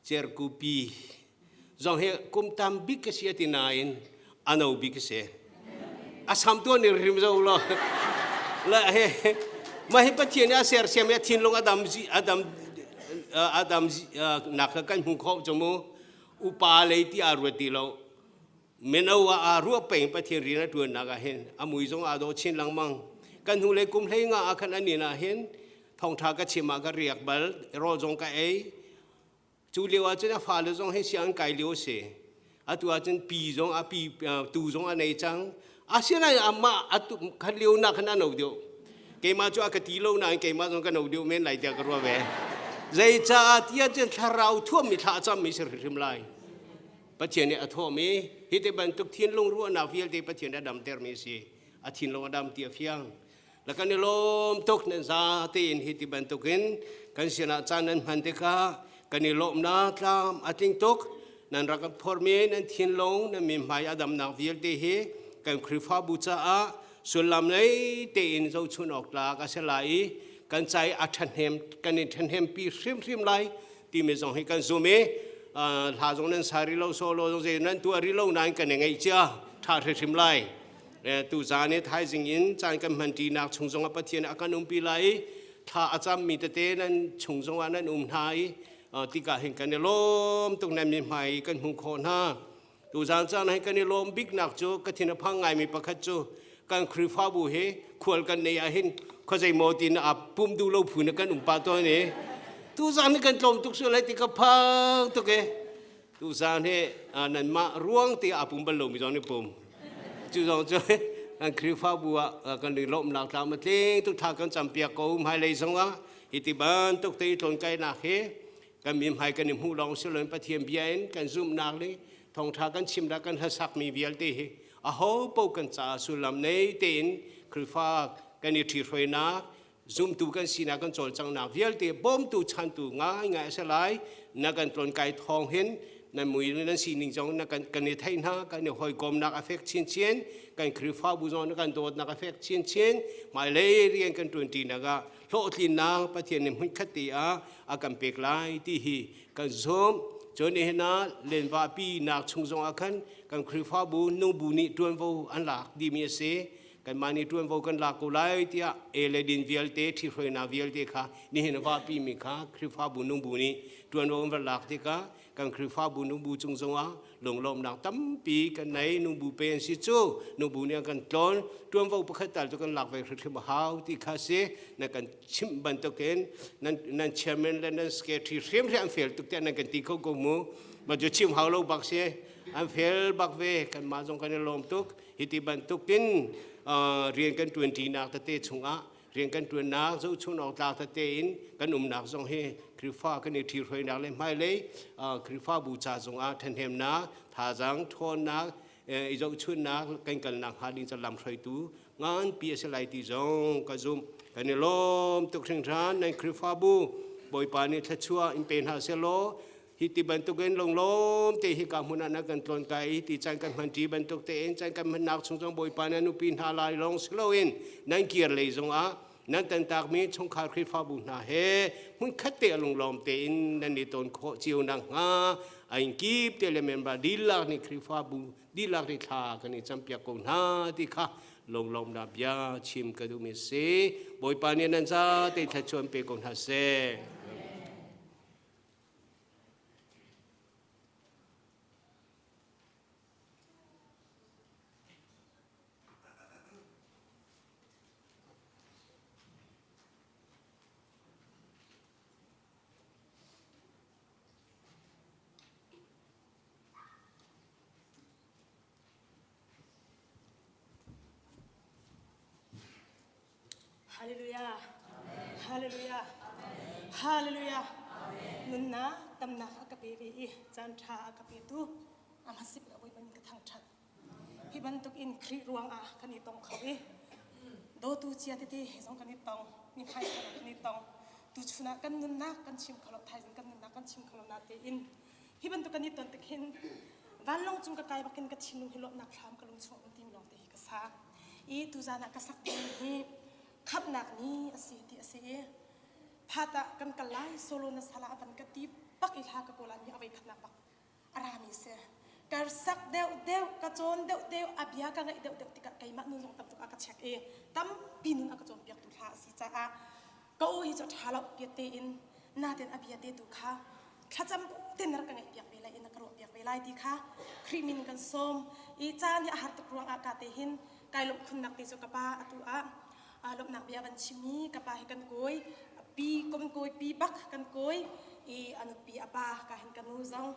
cerkupi zong hi kum tam bik ka si ati nain ano bik ka si a sam tuan ni rim zo lo la he ma hi pathian a ser siam ya thinlung adam adam adam nak kan hmu kho chumu upa lei ti a ruat ti lo mino ah aa ruah peng pathian rian a tuan nak ah hin a mui zong aa dawh chin lengmang kan hnu le kum hlei nga ah khan anin ah hin thawngtha ka chim ah ka riak bal rawl zong ka ei cu lio ah cun a fale zong hi sianginn kai lio si atu ah cun pi zong a pi tu zong a nei cang asinain amah atu khan lio nak khan a no deuh keimah cu a ka ti lo nain keimah zong ka no deuh men lai tiah ka ruah ve zeicaah tiah cun thlarau thuammi thla a cammi si hrimhrim lai Pathian nih a thawhmi hi te bantuk thinlung ruahnak vialte Pathian a damtermi a si. A thinlung a dam ti a fiang. La kan i lawm tuk nan za tein hi ti bantukin kan sinah caan nan hman tikah kan i lawmnak tlam a tling tuk. Nan rak kan phormi nan thinlung nan mithmai a damnak vialte hi kan Khrihfabu caah sullam lei tein zohchun awk tlak a si lai i kan ca i a ṭhahnem kan i ṭhahnempi hrimhrim lai timi zong hi kan zum i hla zong nan sa rih lo solo zong zei nan tuah rih lo nain kan i ngaih cia ṭha hrimhrim lai tu zan i thaizing in caan kan hman ṭinak chung zong ah Pathian a kan umpi lai i thla a cammi tete nan chung zong ah nan um hna i tikah hin kan i lawm tuk nan mithmai kan hmuh khawh hna Tuzaan caan hi kan i lawm biknak cu ka thin a phang ngaimi pakhat cu kan Khrihfabu hi khual kan nei ahhin khuazei maw tin a pum duh lo phu na kan um pah tawn i tuzaan hi kan tlawm tuk sual lai ti ka phang tuk e tuzaan hi nanmah ruang te a pum bal lomi zong nih pum cu zong cu kan Khrihfabu ah kan i lawmhnak tlam a tling tuk thla kan campiak ko hmailei zongah hi ti bantuk te i tlawn-kainak hi Kan mi hmai kan i hmuh lawng si loin Pathian bia in kan zumhnak le thawngṭha kan chimnak kan hlasakmi vialte hi aho paoh kan caah sullam nei tein Khrihfa kan i ṭhihruainak zumtu kan sinak kan cawlcanghnak vialte bawmtu chantu ngaingai a si lai na kan tlawnkai thawng hin nan mui nan sining zong na kan kan i theih hna kan i hawikomnak a fek chinchin kan Khrihfabu zong na kan dawtnak a fek chinchin hmailei rian kan ṭuanṭinak ah hlawhtlinnak Pathian nih hmunkhat te ah a kan pek lai ti hi kan zumh. Cun nihin ah lenvapi nak chung zong ah khan kan Khrihfabu nubu nih ṭuanvo an lak dihmi a si. Kanmah nih ṭuanvo kan lak ko lai tiah e le din vialte ṭhihruainak vialte kha nihin vapi mi kha Khrihfabu nungbu nih ṭuanvo an va lak tikah kan Khrihfabu nubu cung zongah lunglawmhnak tampi kan nei nubu pe an si cu nubu nih an kan tlawn tuanvo pakhat tal cu kan lak ve hrimhrim a hau ti kha si na kan chimh bantukin nan nan chairman le nan secretary hrimhrim an fel tuk tiah nan kan ti kho ko mu ma cu chim hau lo bak si an fel bak ve kan mah zong kan i lawm tuk hi ti bantukin rian kan tuanṭinak tete chungah rian kan ṭuannak zohchun awk tlak tete in kan umnak zong hi Khrihfa kan i ṭhihruainak le hmailei Khrihfabu ca zongah ṭhahnemnak thazaang ṭhawnnak i zohchunnak kan kalnak hnga ding ca lamhruaitu nganpi a si lai ti zong ka zumh. Kan i lawm tuk hringhran nan Khrihfabu Bawipa nih thluachuah in pe hna sehlaw Hi ti bantukin lunglawm te hi ka hmun ah na kan tlawn kai i ti caan kan hman ṭi bantuk tein caan kan hmannak chung zong Bawipa na nupi hna lai lawng si loin nan kir lei zongah nan tantakmi chungkhar Khrihfabu hna he hmunkhat te a lunglawm tein nan i ton khawh cio nakhnga a inn kip te le member dihlak nih Khrihfabu dihlak nih thla kan i campiak ko hna ti kha lunglawmnak bia chim ka duhmi a si. Bawipa nih nan zate thluachuah pe ko hna seh. Hallelujah. Hallelujah. Hallelujah. Nunnak tamnak a ka pe ve i caan ṭha a ka petu amah sip a Bawipa min ka thangṭhat. Hi bantuk in Khrih ruang ah kan i tong kho i dawtu cia tete he zong kan i tong, mi hmai kan i tong. Tuchun ah kan nunnak kan chim kho lo, thaizing kan nunnak kan chim kho lo na tein hi bantuk kan i ton tik hin vanlawng cung ka kai bakin ka thinlung hi lawmhnak thlam ka lung chung um timi lawng te hi ka sa. I tuzan ah ka sak ding hi khamhnak ni a si ti a si i phat ah kan kal lai solo na sala a van ka ti bak i hla ka kawl ah mi a voi khatnak bak a rami si kar sak deuh deuh ka cawn deuh deuh a bia ka ngaih deuh deuh tikah keimah nun zong tam tuk a ka check i tampi nun a ka cawnpiaktu hla a si caah ka u hi cu ṭha lo piat tein natin a bia te tu kha thlacam ten rak ka ngaih piak ve lai in a ka ruah piak ve lai ti kha Khrih min kan sawm i caan hi a har tuk ruangah ka te hin kai lawmh khunnak te cu ka pa atu ah lawmhnak bia van chim i ka pa hi kan kawi pi kom kawi pi bak kan kawi i a nupi a pa ka hin ka nu zong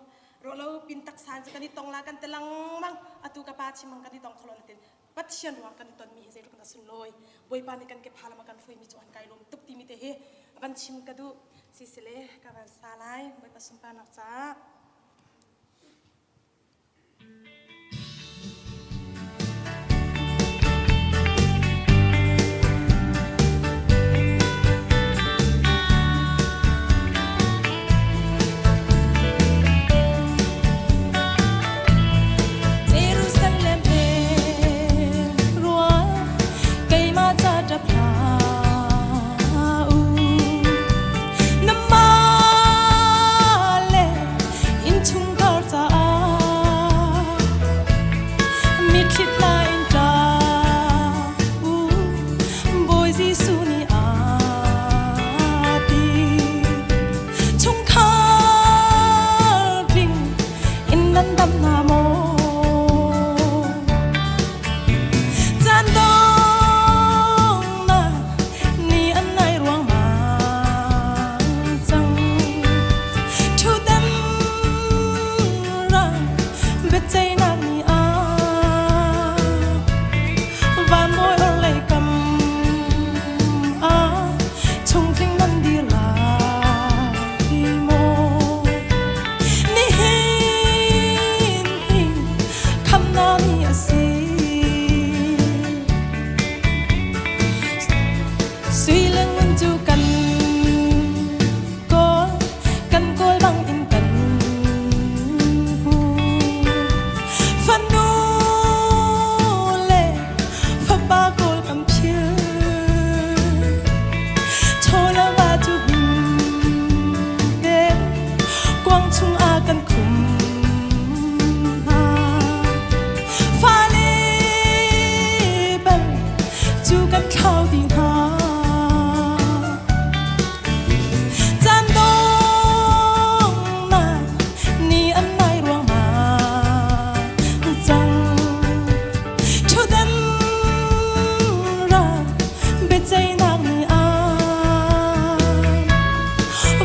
ruahlo pin taksan cu kan i tong la kan te lengmang atu ka pa chimang kan i tong kholo natin Pathian ruang kan i tonmi hi zeitluk in a sunlawi. Bawipa nih kan ke pha lam a kan hruaimi cu an kai lawm tuk timi te hi van chim ka duh. Sisile ka van sa lai Bawipa sunparnak caah. Jerusalem he rual keimah ca ṭap hlah u. Namah le innchungkhar caah mitthli tla in ṭap u. Bawi Jesuh nih aa ti. Chungkhar tling in nan dam hna maw? Caan dongnak ni an nai ruangmang cang. Ṭhutdan rang biaceihnak ni ah van bawi orhlei kam ah chungtling nan dir lai maw? Nihin hi khamnak ni a si. Sui le ngun cu kan kawl, kan kawl bang in kan hmu. Fanu le fapa kawl kan phil. Chawlava cu him kuang chungah kan khum hna. Fale bal cu kan thlau dih hna. Caan dongnak ni an nai ruangmang cang. Ṭhutdan rak biaceihnak nih ah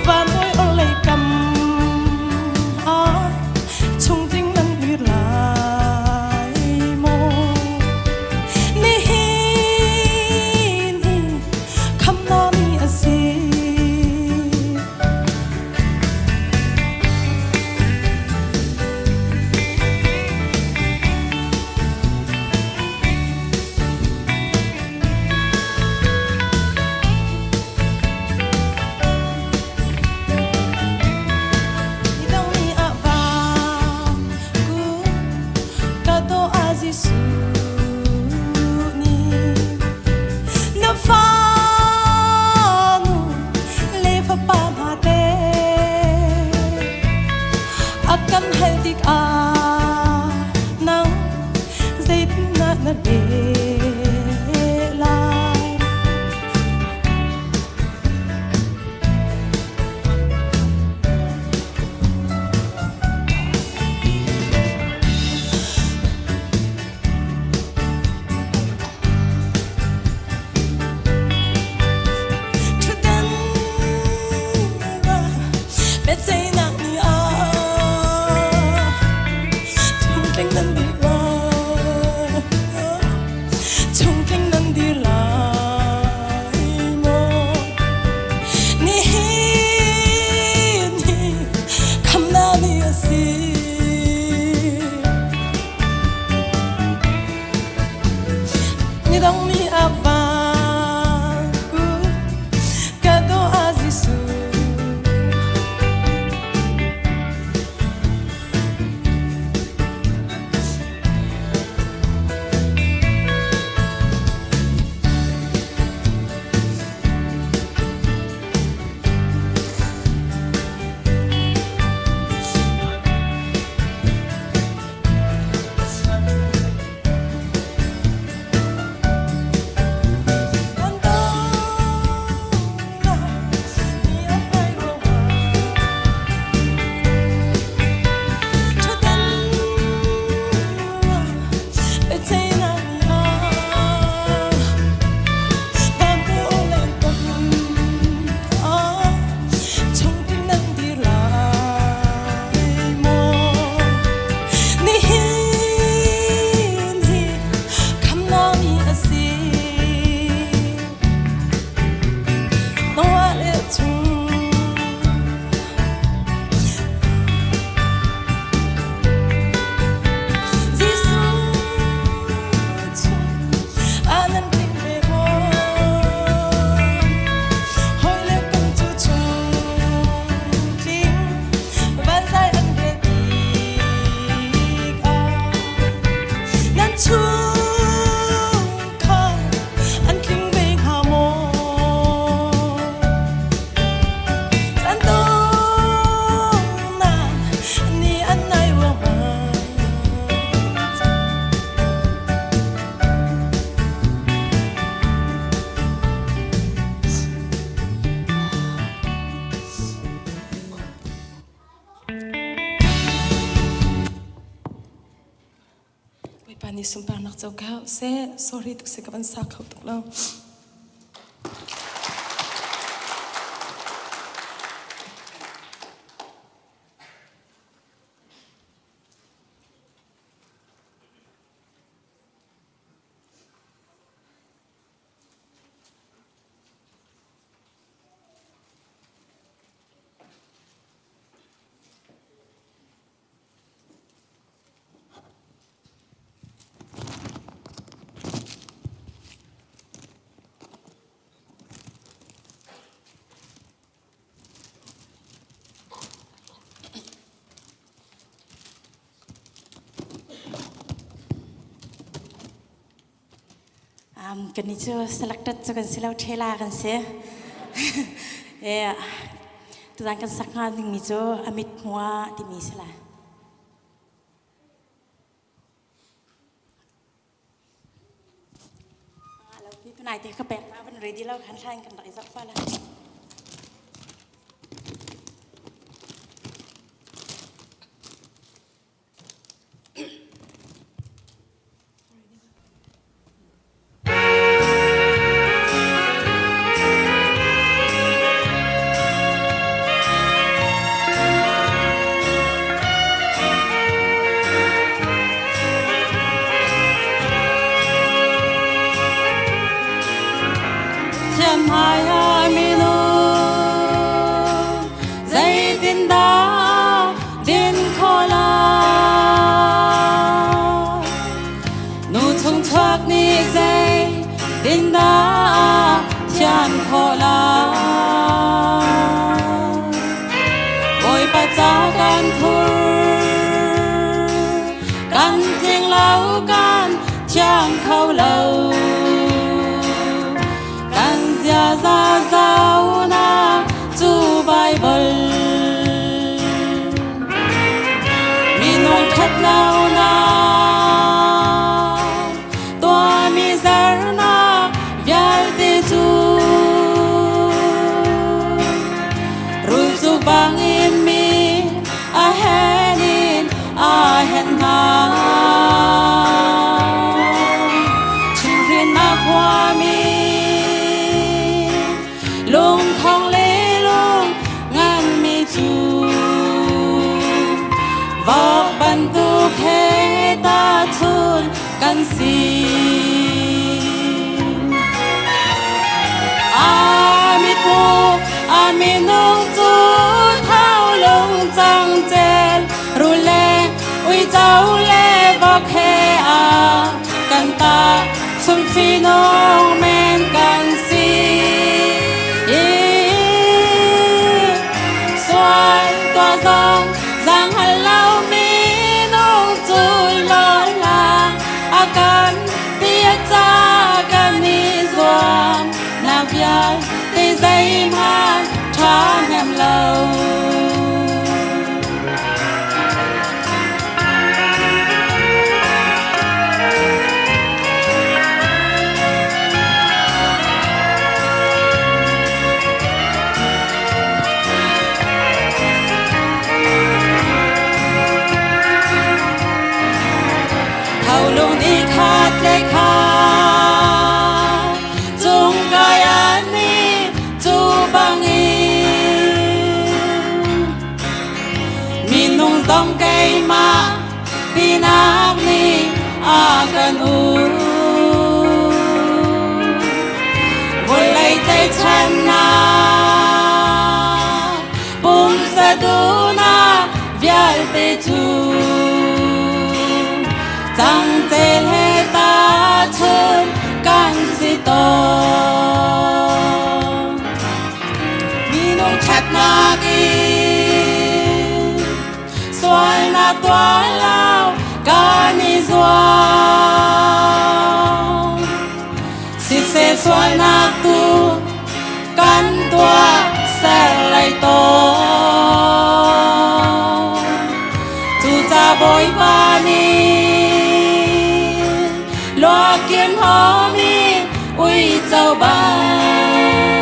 vanbawi orhlei kam ah chungtling nan dir lai maw? Nihin dong ni a vaku ka do a Jesuh. Kan dongnak ni a hnai ruangah ṭhutdan biaceihnak ni ah van len tam ah chungtin nan dir lai maw? Nihin hi khamnak ni a si. Noah le chung Jesuh chung ah nan tling ve maw? Hawi le kum cu chung tling van zai an rel tik ah nan chungkhar an tling ve hnga maw? Caan donghnak ni an nai ruangah. Bawipa nih sunparnak co ko seh. Sorry tuk si ka van sa kho tuk lo. Kan ni cu selected cu kan si lo ṭhela kan si. E tuzan kan sak hnga dingmi cu amit hmua timi si la. Lo pi tunai te ka pek ta van ready lo khan thlain kan rak i zak fa la. Thiamhai minung zeitindah din khawh lai? Nu chung chuak nih zeitindah thian khawh lai? Bawipa ca kan thur, kan tling lo, kan thiang kho lo. Kan ziaza zaunak cu Baibal. Minung ṭhat lonak tuahmi zernak vialte cu rul cu bangin mi a hen in a hen hna. Chimhhrinnak huami lungthong le lung nganmi cu vok bantuk he tahchun kan si. A mitmu a minung cu thau lung cang cel rul le uico le vok he a kan ta chumfino. Teinak nih a kan uk. Vawlei tlaihchannak, pumsa duhnak vialte cu cangcel he tahchun kan si tawn. Minung ṭhatnak in sualnak tuah lo kan i zuam. Siseh sualnak tu kan tuah ser lai tawn. Cuca Bawipa nih luakin homi uico bang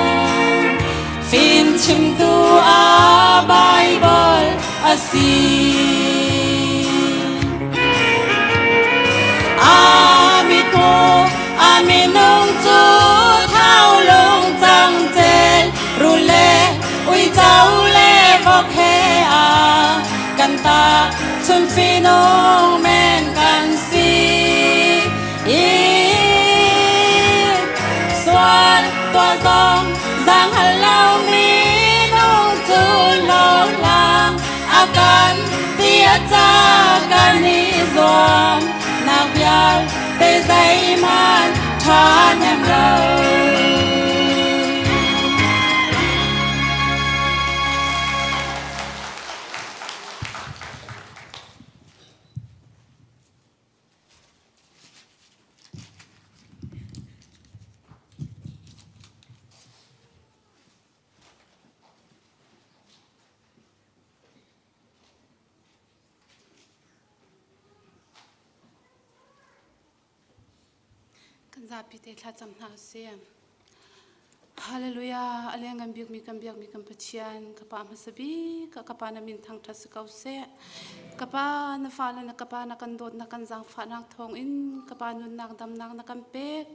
fimchimtu a Bible a si. A mitmu a minung cu thau lung cang cel rul le uico le vok he a kan ta chun finung men kan si. I sual tuah zong zaanghal lo minung cu hlawhhlang a kan ti a ca kan i zuam nak vialte zeihmanh ṭha hnem lo. Kan zapi te thlacam hna usih. Hallelujah. A leng kan biakmi kan biakmi kan Pathian ka pa hmasa bik ka pa na min thangṭhat si ko seh. Ka pa na fale na ka pa na kan dawt na kan zaangfahnak thawng in ka pa nunnak damnak na kan pek.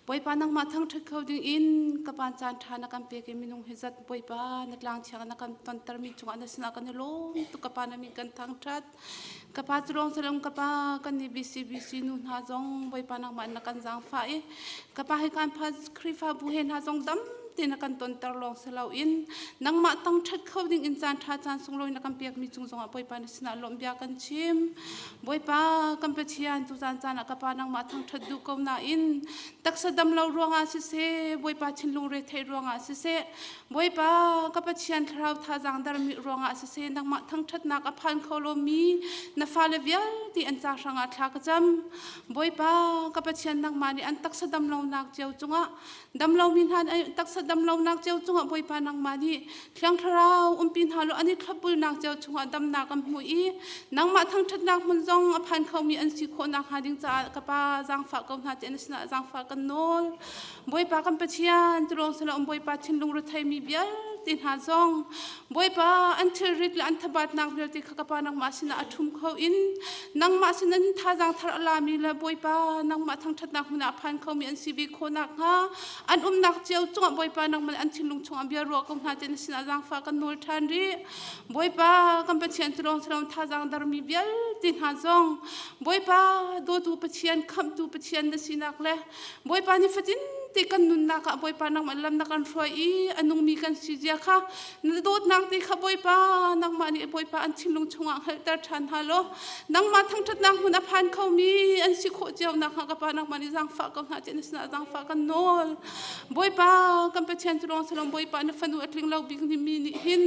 Bawipa nangmah thangṭhat kho ding in ka pa caan ṭha na kan pek i minung hi zat Bawipa na tlang thiang na kan tontermi cungah na sinah kan i lawm tuk ka pa na min kan thangṭhat. Ka pa cu lawng salam ka pa kan nih BCBC nu hna zong Bawipa nangmah na kan zaangfah i ka pa hi kan pha Khrihfabu he hna zong dam tein na kan tonter lawng si loin nangmah tang ṭhat kho ding in caan ṭha caan sunglawi na kan pekmi cung zongah Bawipa na sinah lawmh bia kan chim. Bawipa kan Pathian tuzaan caan ah ka pa nangmah thangṭhat duh ko nain taksa dam lo ruangah siseh Bawipa thinlung retheih ruangah siseh Bawipa ka Pathian thlarau thazaang darmi ruangah siseh nangmah thangṭhatnak a phan kho lomi na fale vialte an ca hrangah thla ka cam. Bawipa ka Pathian nangmah nih an taksa damlonak cio cungah damlomi hna taksa damlonak cio cungah Bawipa nangmah nih Thiang Thlarau umpi hna law an i thlopbulnak cio chungah damnak an hmu i nangmah thangṭhatnak hmun zong a phan khomi an si khawh nakhnga ding caah ka Pa zaangfah ko hna ti an sinah zaangfah kan nawl. Bawipa kan Pathian cu lawng silo Bawipa thinlung retheimi vialte hna zong Bawipa an thilrit le an thabatnak vialte kha ka Pa nangmah sinah a ṭhum kho in nangmah sinin thazaang thar a lami le Bawipa nangmah thangṭhatnak hmun ah a phan khomi an si ve khawh nakhnga an umnak cio cungah Bawipa nangmah an thinlung chungah bia ruah ko hna ti na sinah zaangfah kan nawl ṭhan rih. Bawipa kan Pathian cu lawng silo thazaang darmi vialte hna zong Bawipa dawtu Pathian khamhtu Pathian na sinak le Bawipa ni fatin te kan nunnak ah Bawipa nangmah lam na kan hruai i a nungmi kan si zia kha na dawtnak te kha Bawipa nangmah nih Bawipa an thinlung chungah hngalhter ṭhan hna law nangmah thangṭhatnak hmun a phan khomi an si khawh cio nakhnga ka Pa nangmah nih zaangfah ko hna tiah na sinah zaangfah kan nawl. Bawipa kan Pathian cu lawng salom Bawipa na fanu a tling lo bik ni mi nih hin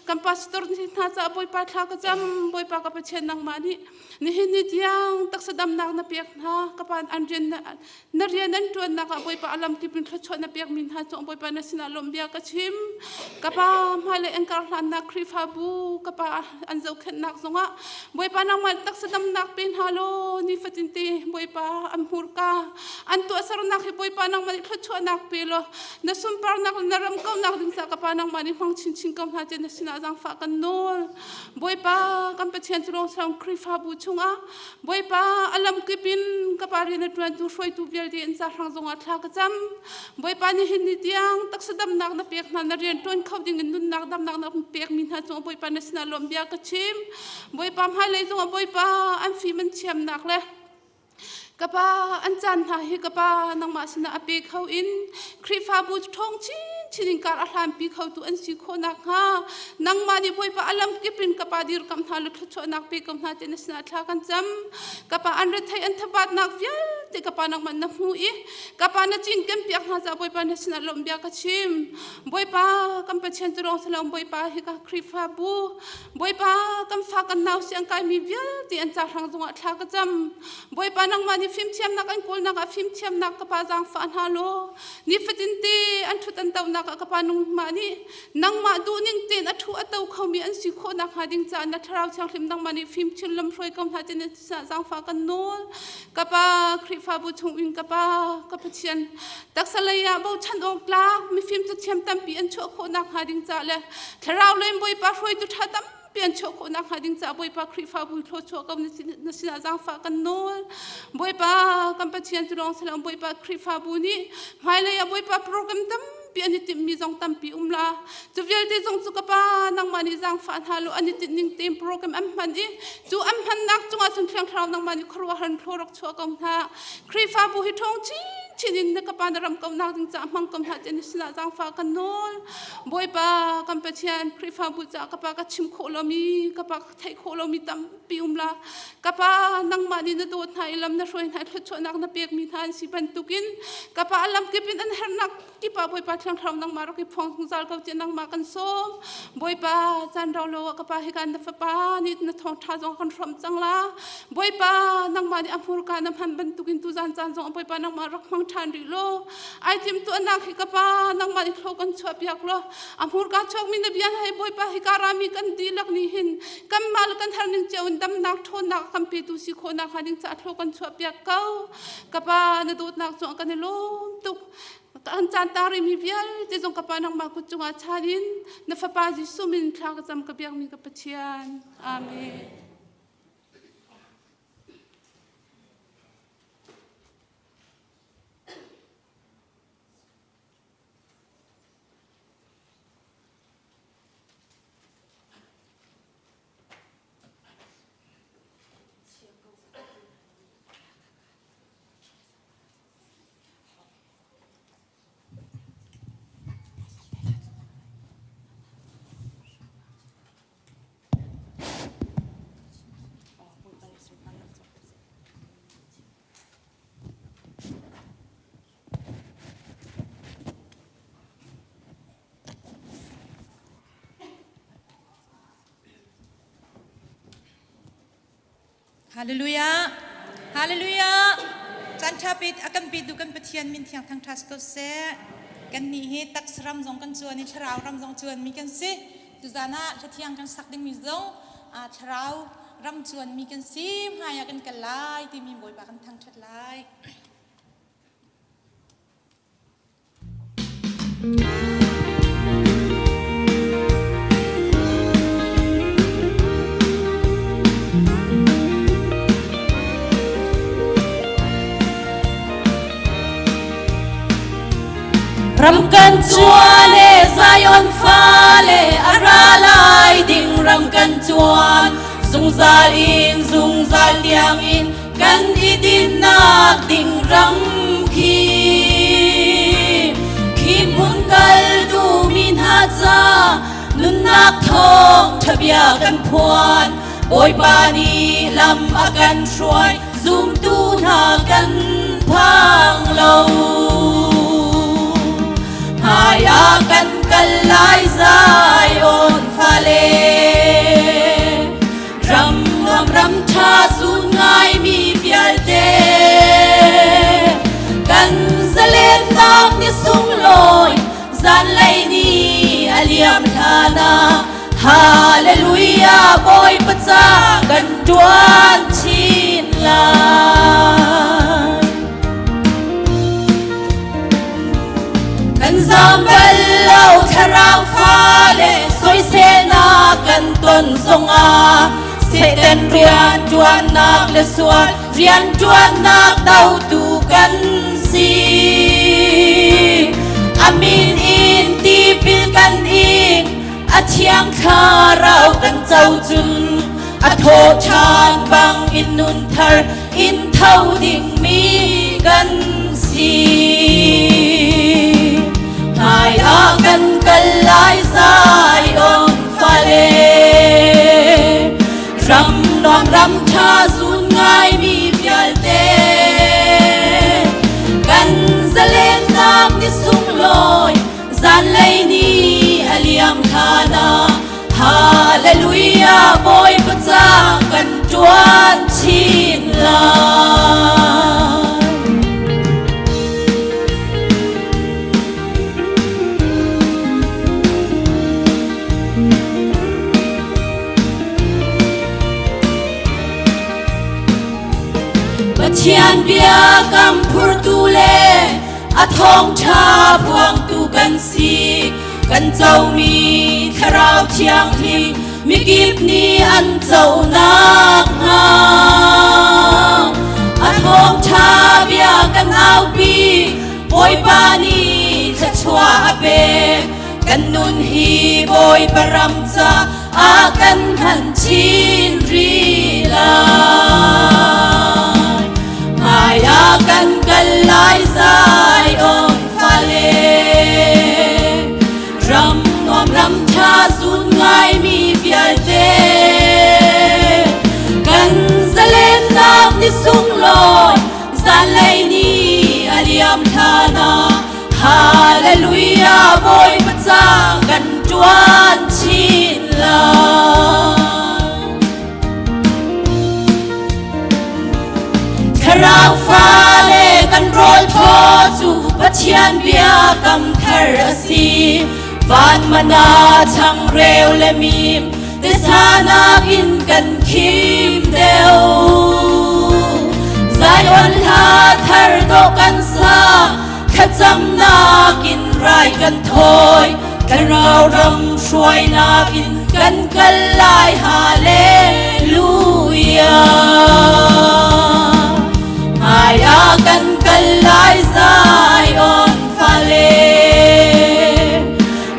kan pastor hna caah Bawipa thla ka cam Bawipa ka Pathian nangmah nih Nihin ni tiang taksa damnak na pek hna ka pa an rian na rian an ṭuannak ah Bawipa a lamkip in thluachuah na pekmi hna cung Bawipa na sinah lawmh bia ka chim. Ka pa hmailei an kar hlannak Khrihfabu ka pa an zohkhenhnak zongah Bawipa nangmah taksa damnak pe hna law nifatin te Bawipa an hmurka an tuahsernak hi Bawipa nangmah nih thluachuahnak pe law na sunparnak le na ram kaunak ding caah ka pa nangmah nih hmang chinchin ko hna tiah na sinah zaangfah kan nawl. Bawipa kan Pathian cu lawngsang Khrihfabu chungah Bawipa a lamkip in ka pa rian a ṭuantu hruaitu vialte an ca hrang zongah thla ka cam. Bawipa nihin ni tiang taksa damnak na pek hna na rian ṭuan kho ding in nunnak damnak na pekmi hna cungah Bawipa na sinah lawmh bia ka chim. Bawipa hmailei zongah Bawipa an fim an thiamnak le ka pa an caan hna hi ka pa nangmah sinah a pe kho in Khrihfabu ṭhawng chinchin in kar a hlanpi khotu an si khawh nakhnga nangmah nih Bawipa a lam kip in ka pa dirkamh hna le thluachuahnak pe ko hna ti na sinah thla kan cam. Ka pa an rethei an thabatnak vialte ka pa nangmah na hmu i ka pa na cinken piak hna caah Bawipa na sinah lawmh bia ka chim. Bawipa kan Pathian cu lawng si lo Bawipa hi ka Khrihfabu Bawipa kan fa kan nau siang kaimi vialte an ca hrang zongah thla ka cam. Bawipa nangmah nih fimthiamnak an kawlnak ah fimthiamnak ka pa zaangfah hna law nifatin te an ṭhut an tonak ah ka pa nangmah nih nangmah duhning tein a ṭhu a to khomi an si khawh nakhnga ding caah na thlarau thianghlim nangmah nih fimchim lamhruai ko hna ti na zaangfah kan nawl. Ka pa Khrihfabu chungin ka pa ka Pathian taksa lei ah bochan awk tlak mifim cathiam tampi an chuah khawh nakhnga ding caah le thlarau lei Bawipa hruaitu ṭha tampi an chuah khawh nakhnga ding caah Bawipa Khrihfabu thluachuah ko na sinah zaangfah kan nawl. Bawipa kan Pathian cu lawng si lo Bawipa Khrihfabu nih hmailei ah Bawipa program tampi an i timhmi zong tampi um la. Cu vialte zong cu ka pa nangmah nih zaangfah hna law an i tinh ning tein program an hman i cu an hmannak cungah cun Thiang Thlarau nangmah nih khuaruahhar in thlawrak chuah ko hna. Khrihfabu hi ṭhawng chinchin in na ka pa na ram kaunak ding caah hmang ko hna ti na sinah zaangfah kan nawl. Bawipa kan Pathian Khrihfabu caah ka pa ka chim khawh lomi ka pa ka theih khawh lomi tampi um la. Ka pa nangmah nih na dawt hna i lam na hruai hna i thluachuahnak na pekmi hna an si bantukin ka pa a lamkip in an herhnak kipa Bawipa Thiang Thlarau nangmah rak i phuang zungzal ko tiah nangmah kan sawm. Bawipa caan rau lo ah ka pa hi kan na fapa nih na thawngṭha zong kan hrawmh cang la. Bawipa nangmah nih a hmurka na hman bantukin tuzan caan zong Bawipa nangmah rak hmang ṭhan rih law. Ai tim tuahnak hi ka pa nangmah nih thlo kan chuah piak law. A hmurka chuakmi na bia hei Bawipa hi ka rami kan dihlak nih hin kanmah le kan har ning cio in damnak ṭhawnnak kan petu si khawhnak hnga ding caah thlo kan chuah piak ko. Ka pa na dawtnak cungah kan i lawm tuk. Kan caan ta rihmi vialte zong ka pa nangmah kut cungah chan in na fapa Jesuh min thla ka cam ka biakmi ka Pathian. Amen. Hallelujah. Hallelujah. Caan ṭha pet a kan petu kan Pathian min thiang thangṭhat ko seh. Kan nih hi taksa ram zong kan cuan i thlarau ram zong cuan mi kan si. Tuzan ah hlathiang kan sak dingmi zong thlarau ram cuan mi kan si. Hmai ah kan kal lai timi Bawipa kan thangṭhat lai. Ram kan chuan e Zion fale a ra lai ding ram kan chuan zungzal in zungzal tiang in kan i dinnak ding ram khi khi hmun kal duhmi hna ca nunnak thawng ṭhabia kan phuan Bawipa nih lam a kan hruai zumtu hna kan phang lo hmai ah kan kal lai Zion fale Ram nuam ram ṭha zun ngaimi vialte kan zalennak ni sunglawi zanlei ni a liam hlan ah Hallelujah Bawipa ca kan ṭuan chin lai. Kan zam bal lo thlarau fale soiselnak kan ton zongah Satan rian ṭuannak le sual rian ṭuannak dotu kan si. Thiang Thlarau kan co cun a thaw ṭhan bang in nun thar in tho dingmi kan si. Hmai ah kan kal lai Zion fale, ram nuam ram ṭha zun ngaimi vialte, kan zalennak ni sunglawi zanlei ni a liam hlan ah Hallelujah Bawipa ca kan ṭuan chin lai. Pathian biakam phurtu le a thawngṭha phuangtu kan si. Kan comi Thlarau Thianghlim mikip nih an co nakhnga a thawngṭha bia kan aupi. Bawipa nih thluachuah a pek. Kan nun hi Bawipa ram ca ah kan hman chin rih lai. Hmai ah kan kal lai Zion fale, ram nuam ram ṭha zun ngaimi vialte, kan zalennak ni sunglawi zanlei ni a liam hlan ah Hallelujah Bawipa ca kan ṭuan chin lai. Thlarau fale kan rawl thaw cu Pathian biakam thar a si. Van mana changreu le mim tisanak in kan khim deuh. Zion hla thar dawh kan sa, thlacamnak in rai kan thawi, thlarau ram hruainak in kan kal lai. Hallelujah. Hmai ah kan kal lai Zion fale,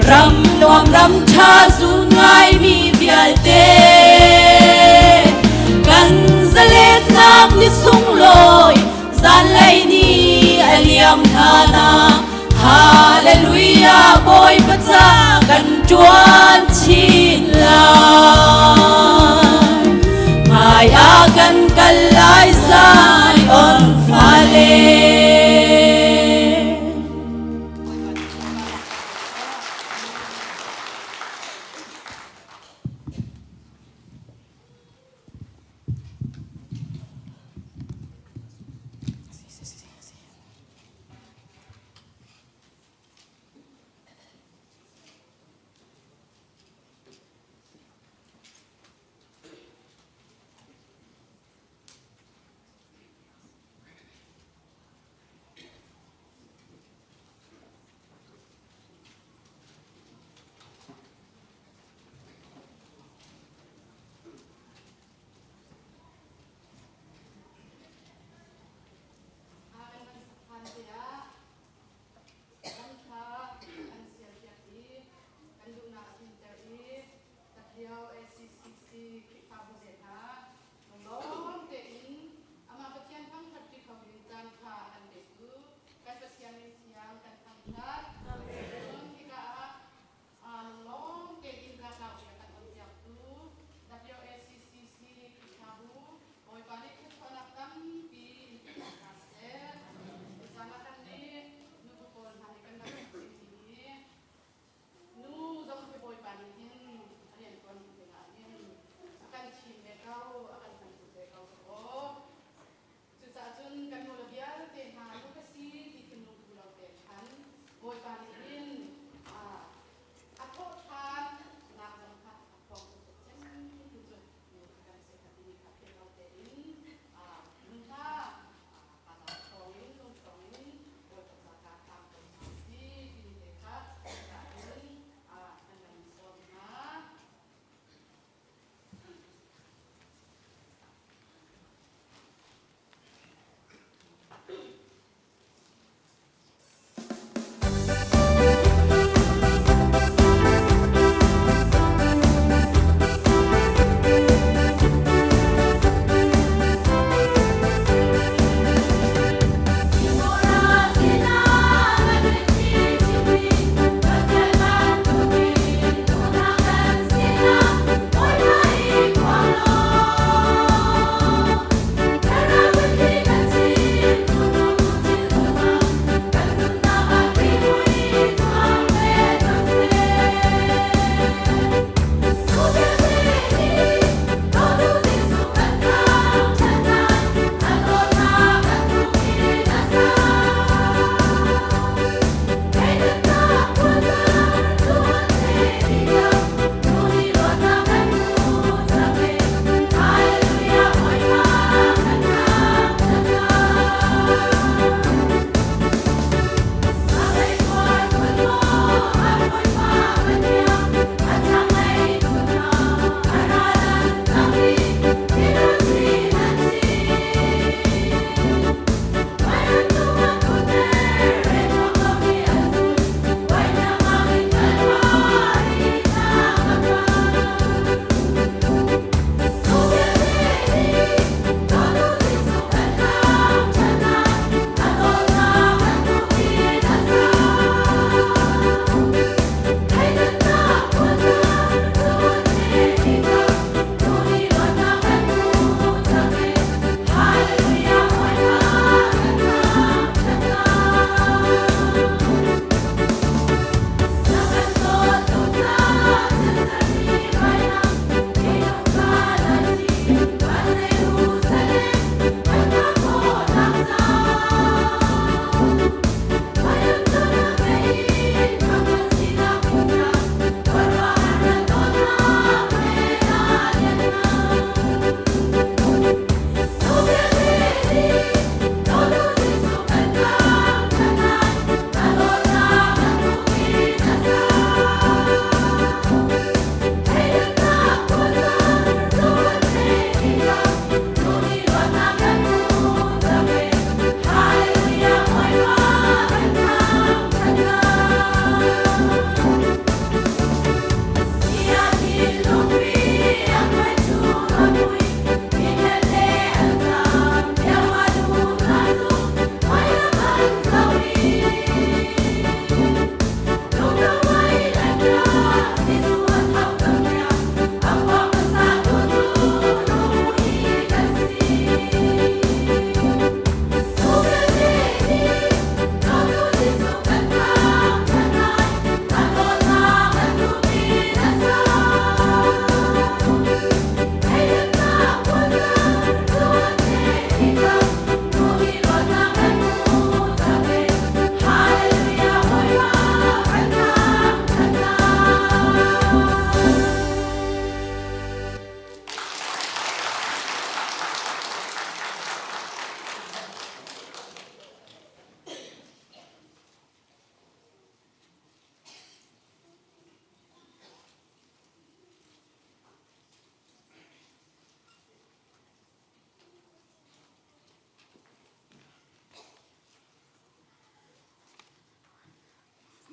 ram nuam ram ṭha zun ngaimi vialte, kan zalennak ni sunglawi zanlei ni a liam hlan ah Hallelujah Bawipa ca kan ṭuan chin lai. Hmai ah kan kal lai Zion fale.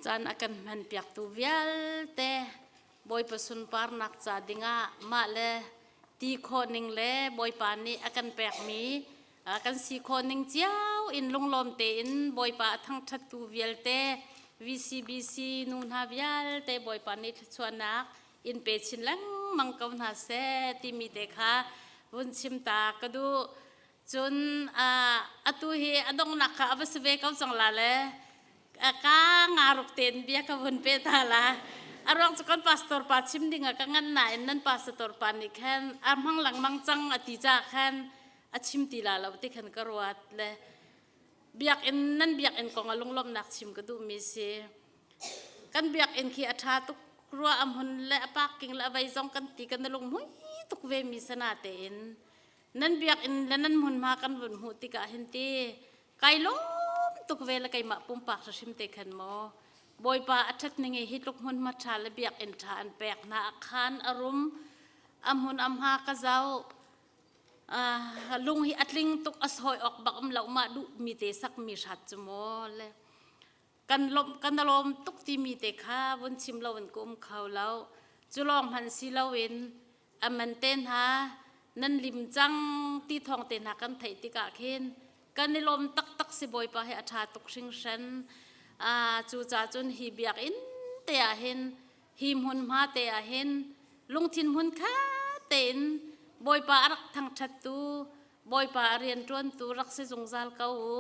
Caan a kan hmanpiaktu vialte Bawipa sunparnak ca dingah mah le ti khawh ning le Bawipa nih a kan pekmi kan si khawh ning cio in lunglawm tein Bawipa a thangṭhattu vialte VCBC nu hna vialte Bawipa nih thluachuahnak in pe chin lengmang ko hna seh timi te kha vun chim ta ka duh. Cun atu hi a donghnak kha a va si ve ko cang la le ka ngaruk tein bia ka vun pe ta la. A ruang cu kan pastor pa chim ding ah ka ngan nain nan pastor pa nih khan a hmang lengmang cang a ti caah khan a chim ti la lo ti khan ka ruat le biakinn nan biakinn kong a lunglawmhnak chim ka duhmi si. Kan biakinn khi a ṭha tuk rua a hmun le a parking le a vei zong kan ti kan i lunghmui tuk ve mi sana tein nan biakinn le nan hmunhma kan vun hmuh tikah hin ti kai lawm tuk ve le keimah pumpak hrim te khan maw Bawipa a ṭhat ning i hi tluk hmunhma ṭha le biakinn ṭha an pek hna a khan a rum a hmun a hma ka zau lung hi a tling tuk a sawi awk bak um lo mah duh mi te sak mi hrat cu maw le kan lawm kan lawm tuk timi te kha vun chim lo in ka um kho lo cu lawng hmanh si loin a man te hna nan lim cang ti thawng te hna kan theih tikah khin kan i lawm taktak si Bawipa hi a ṭha tuk hringhran cu ca cun hi biakinn te ah hin hi hmunhma te ah hin lungthin hmun khat tein Bawipa a rak thangṭhattu Bawipa a rianṭuantu rak si zungzal ko u.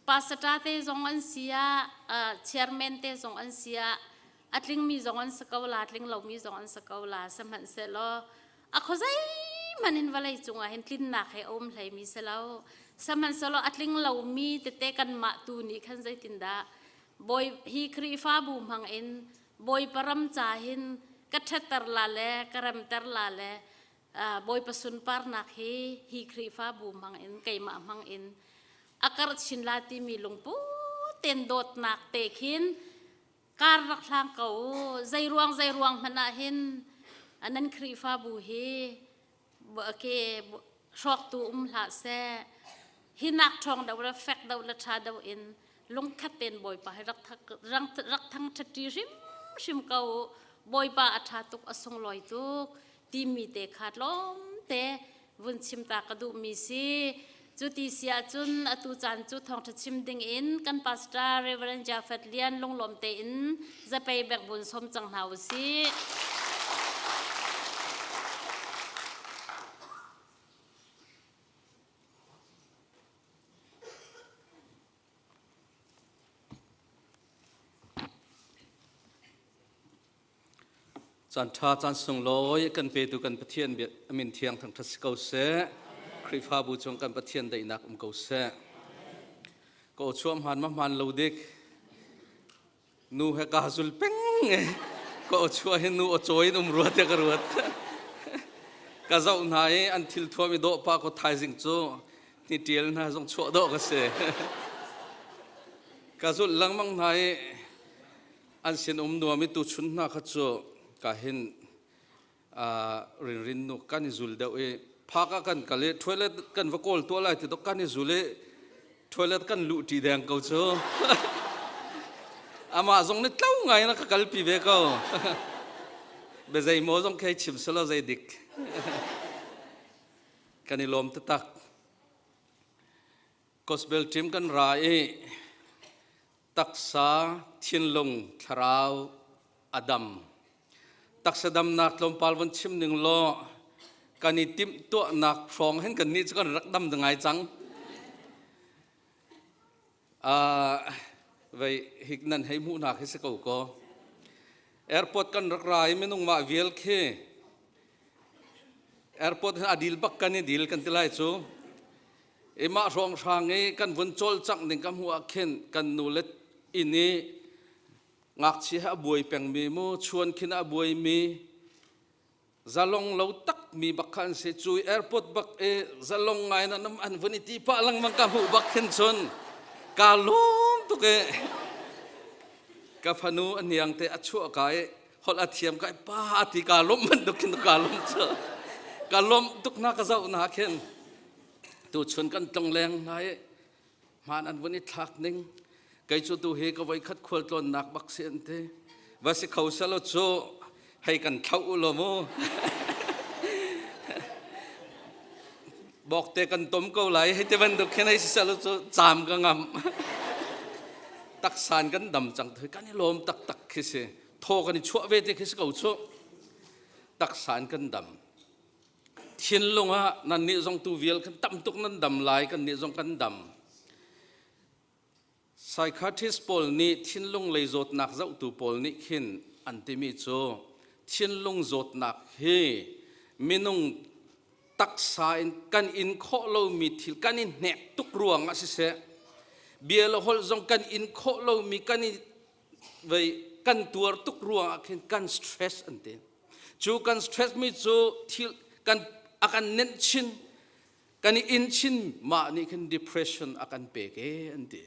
Pastor te zong an si ah chairman te zong an si ah a tlingmi zong an si ko la tling lomi zong an si ko la sihmanhsehlaw a khuazei hmanh in vawlei cungah hin tlinnak he a um hleimi si lo sihmanhsehlaw a tling lomi tete kanmah tu nih khan zeitindah bawi hi Khrihfabu hmang in Bawipa ram ca hin ka ṭhatter la le ka remter la le Bawipa sunparnak hi hi Khrihfabu hmang in keimah hmang in a karh chin la timi lungput ten dawtnak te khin kar rak hlang ko zei ruang zei ruang hmanh ah hin nan Khrihfabu hi ke hrawktu um hlah seh hi nak ṭhawng deuh le fek deuh le ṭha deuh in lungkhat tein Bawipa hi rak rak thangṭhat hrim hrim ko Bawipa a ṭha tuk a sunglawi tuk timi te kha tlawmte vun chim ta ka duhmi si. Cu ti si ahcun atu caan cu thawngṭha chim ding in kan pastor Reverend Jafet Lian lunglawm tein zapei bek vun sawm cang hna u sih. Caan ṭha caan sunglawi kan petu kan Pathian a min thiang thangṭhat si ko seh. Khrihfabu cung kan Pathian daihnak um ko seh. Ka aw chuah hmaan ma hmaan lo dik. Nu he ka zul peng e. Ka aw chuah hin nu aw cawi in um rua tiah ka ruat. Ka zoh hna i an thil thuam i dawh pa ko thaizing cu ni ṭial hna zong chuah dawh ka si. Ka zulh lengmang hna i an sin um nuam i tuchun hna kha cu ka hin rinrin nu kan i zul deuh i phak ah kan kal i toilet kan va kawl tuah lai ti dok kan i zul i toilet kan luh ṭi deng ko cu amah zong nih tlo ngai in a ka kalpi ve ko biazei maw zong khi chim selaw zei dik kan i lawm taktak gospel team kan ra i Taksa, thinlung, thlarau a dam. Taksa damnak tlawmpal von chim ning law kan i timhtuahnak hrawng hin kan nih cu kan rak dam ngai cang. Vei hik nan hei hmuhnak hi si ko ko. Airport kan rak ra i minung mah vial khi airport hin a dil bak kan i dil kan ti lai cu. I mah hrawnghrang i kan vun cawlcangh ding ka hmuh ah khin kan nu le inn i ngakchia he a buai pengmi mu chuan khin a buaimi zalong lo takmi bak kha an si cu airport bak i zalong ngai na nam an vun i ti pah lengmang ka hmuh bak khin cun ka lawm tuk i ka fanu a hniang te a chuah ka i holh a thiam ka i pa ti ka lawm bantuk khin ka lawm cu ka lawm tuk na ka zoh na khin Tuchun kan tlongleng hna i hmaan an vun i thlak ning. Kei cu tu hi ka voi khat khual tlawnnak bak si an ti. Va si kho selaw cu hei kan thlauh u law mu. Bawkte kan tom ko lai hei ti bantuk khin hei si selaw cu caam ka ngam. Taksan kan dam cang thui kan i lawm taktak khi si. Thaw kan i chuah ve te khi si ko cu. Taksan kan dam. Thinlung ah nan nih zong tu vial kan tam tuk nan dam lai kan nih zong kan dam. Psychiatrist pawl nih thinlung lei zawtnak zohtu pawl nih khin an timi cu thinlung zawtnak hi minung taksa in kan in khawh lomi thil kan i hnek tuk ruang ah siseh bia le holh zong kan in khawh lomi kan i vei kan tuar tuk ruang ah khin kan stress an ti. Cu kan stress mi cu thil kan a kan nenh chin kan i in chin mah nih khin depression a kan pek e an ti.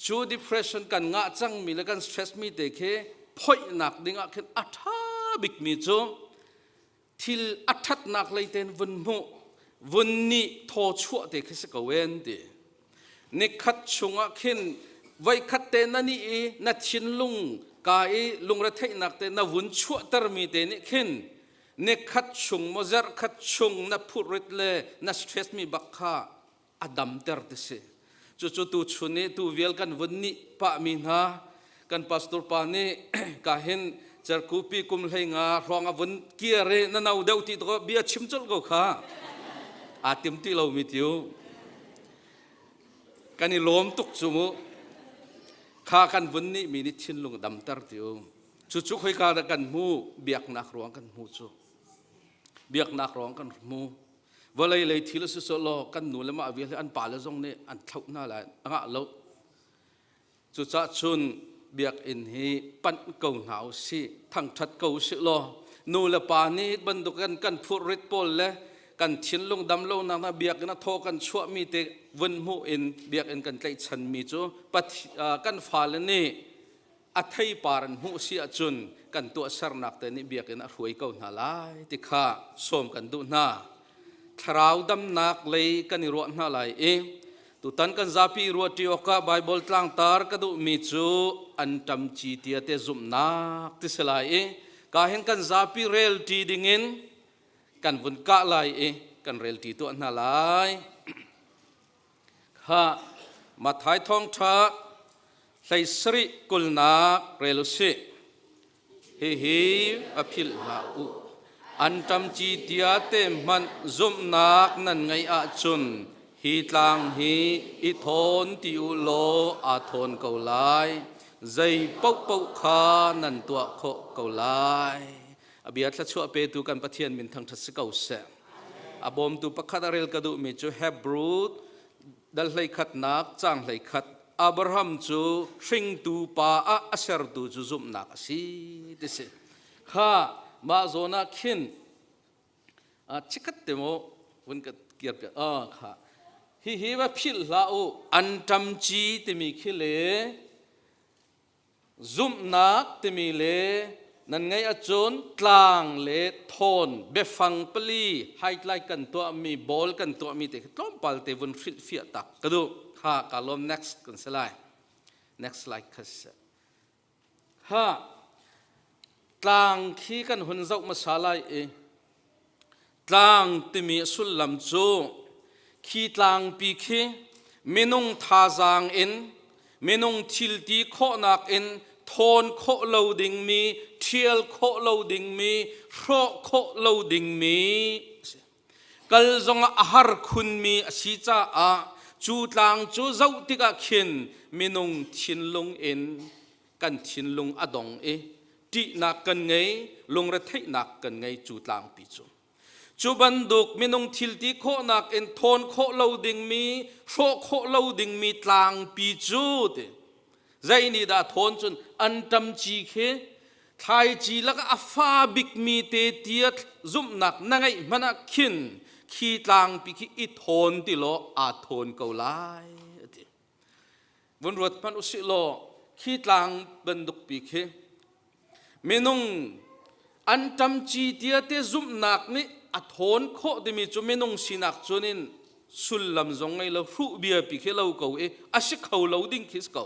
Cu depression kan ngah cangmi le kan stress mi te khi phoihnak ding ah khin a ṭha bikmi cu thil a ṭhatnak lei ten vun hmuh vun nih thaw chuah te khi si ko e an ti. Nikhat chungah khin voikhat te na nih i na thinlung ka i lungretheihnak te na vun chuahtermi te nih khin nikhat chung maw zarhkhat chung na phurrit le na stress mi bak kha a damter ti si. Cucu tu chun i tu vial kan vun nih pah mi hna kan pastor pa nih ka hin cerkupi kum hlei nga hrawng a vun kiar i na no deuh ti to bia chim colh ko kha aa tim ti lo mi tiu kan i lawm tuk cu mu kha kan vun nih mi nih thinlung damter tiu cucu khoika dah kan hmu biaknak ruang kan hmu cu biaknak ruang kan hmu vawlei lei thil si law kan nu le mah vial an pa le zong nih an thlauh hna lai angah lo Cucah cun biakinn hi panh ko hna u sih, thangṭhat ko u sih law nu le pa nih bantuk kan kan phurrit pawl le kan thinlung dam lonak hna biakinn a thaw kan chuahmi te vun hmuh in biakinn kan tlaihchanmi cu kan fale nih a theipar an hmuh si ahcun kan tuahsernak te nih biakinn a hruai ko hna lai ti kha sawm kan duh hna. Thlarau damnak lei kan i ruah hna lai i Tutan kan zapi ruahṭi awkah Baibal tlangtar ka duhmi cu anṭam ci tia te zumhnak ti si lai i ka hin kan zapi relṭi dingin kan vun kah lai i kan relṭi tuah hna lai. Kha Matthai thawngṭha hlei sarih kulnak rel u sih. Hihi a philh hlah u. Anṭam ci tia te hmanh zumhnak nan ngeih ahcun hi tlang hi i thawn ti u law aa thawn ko lai. Zei paohpaoh kha nan tuah khawh ko lai. A bia thluachuah petu kan Pathian min thangṭhat si ko seh. A bawmtu pakhat a rel ka duhmi cu Hebrew dal hleikhatnak caang hleikhat Abraham cu hringtu pa ah a sertu cu zumhnak a si ti si. Kha mah zawn ah khin chikkhat te mu vun ka kir piak kha hihi va philh hlah u anṭam ci timi khi le Zumhnak timi le nan ngeih ahcun tlang le thawn biafang pali highlight kan tuahmi ball kan tuahmi te khi tlawmpal te vun hrilhfiah tak ka duh. Kha ka lawm next kan si lai. Next slide kha si. Ha tlang khi kan hun zoh hmasa lai i tlang timi a sullam cu khi tlangpi khi minung thazaang in minung thilti khawhnak in thawn khawh lo dingmi ṭhial khawh lo dingmi hrawh khawh lo dingmi kal zongah a har khunmi a si caah cu tlang cu zoh tikah khin minung thinlung in kan thinlung a dong i ṭihnak kan ngei lungretheihnak kan ngei cu tlangpi cu cu bantuk minung thilti khawhnak in thawn khawh lo dingmi hrawh khawh lo dingmi tlangpi cu ti zei nih dah thawn cun anṭam ci khi thlaici lakah a fa bikmi te tia zumhnak na ngeih hmanh ah khin khi tlangpi khi i thawn ti law aa thawn ko lai ati Vun ruat hmanh usih law khi tlang bantuk pi khi minung anṭam ci tia te zumhnak nih a thawn khawh timi cu minung sinak cun in sullam zong ngei lo hruh bia pi khi lo ko i a si kho lo ding khi si ko.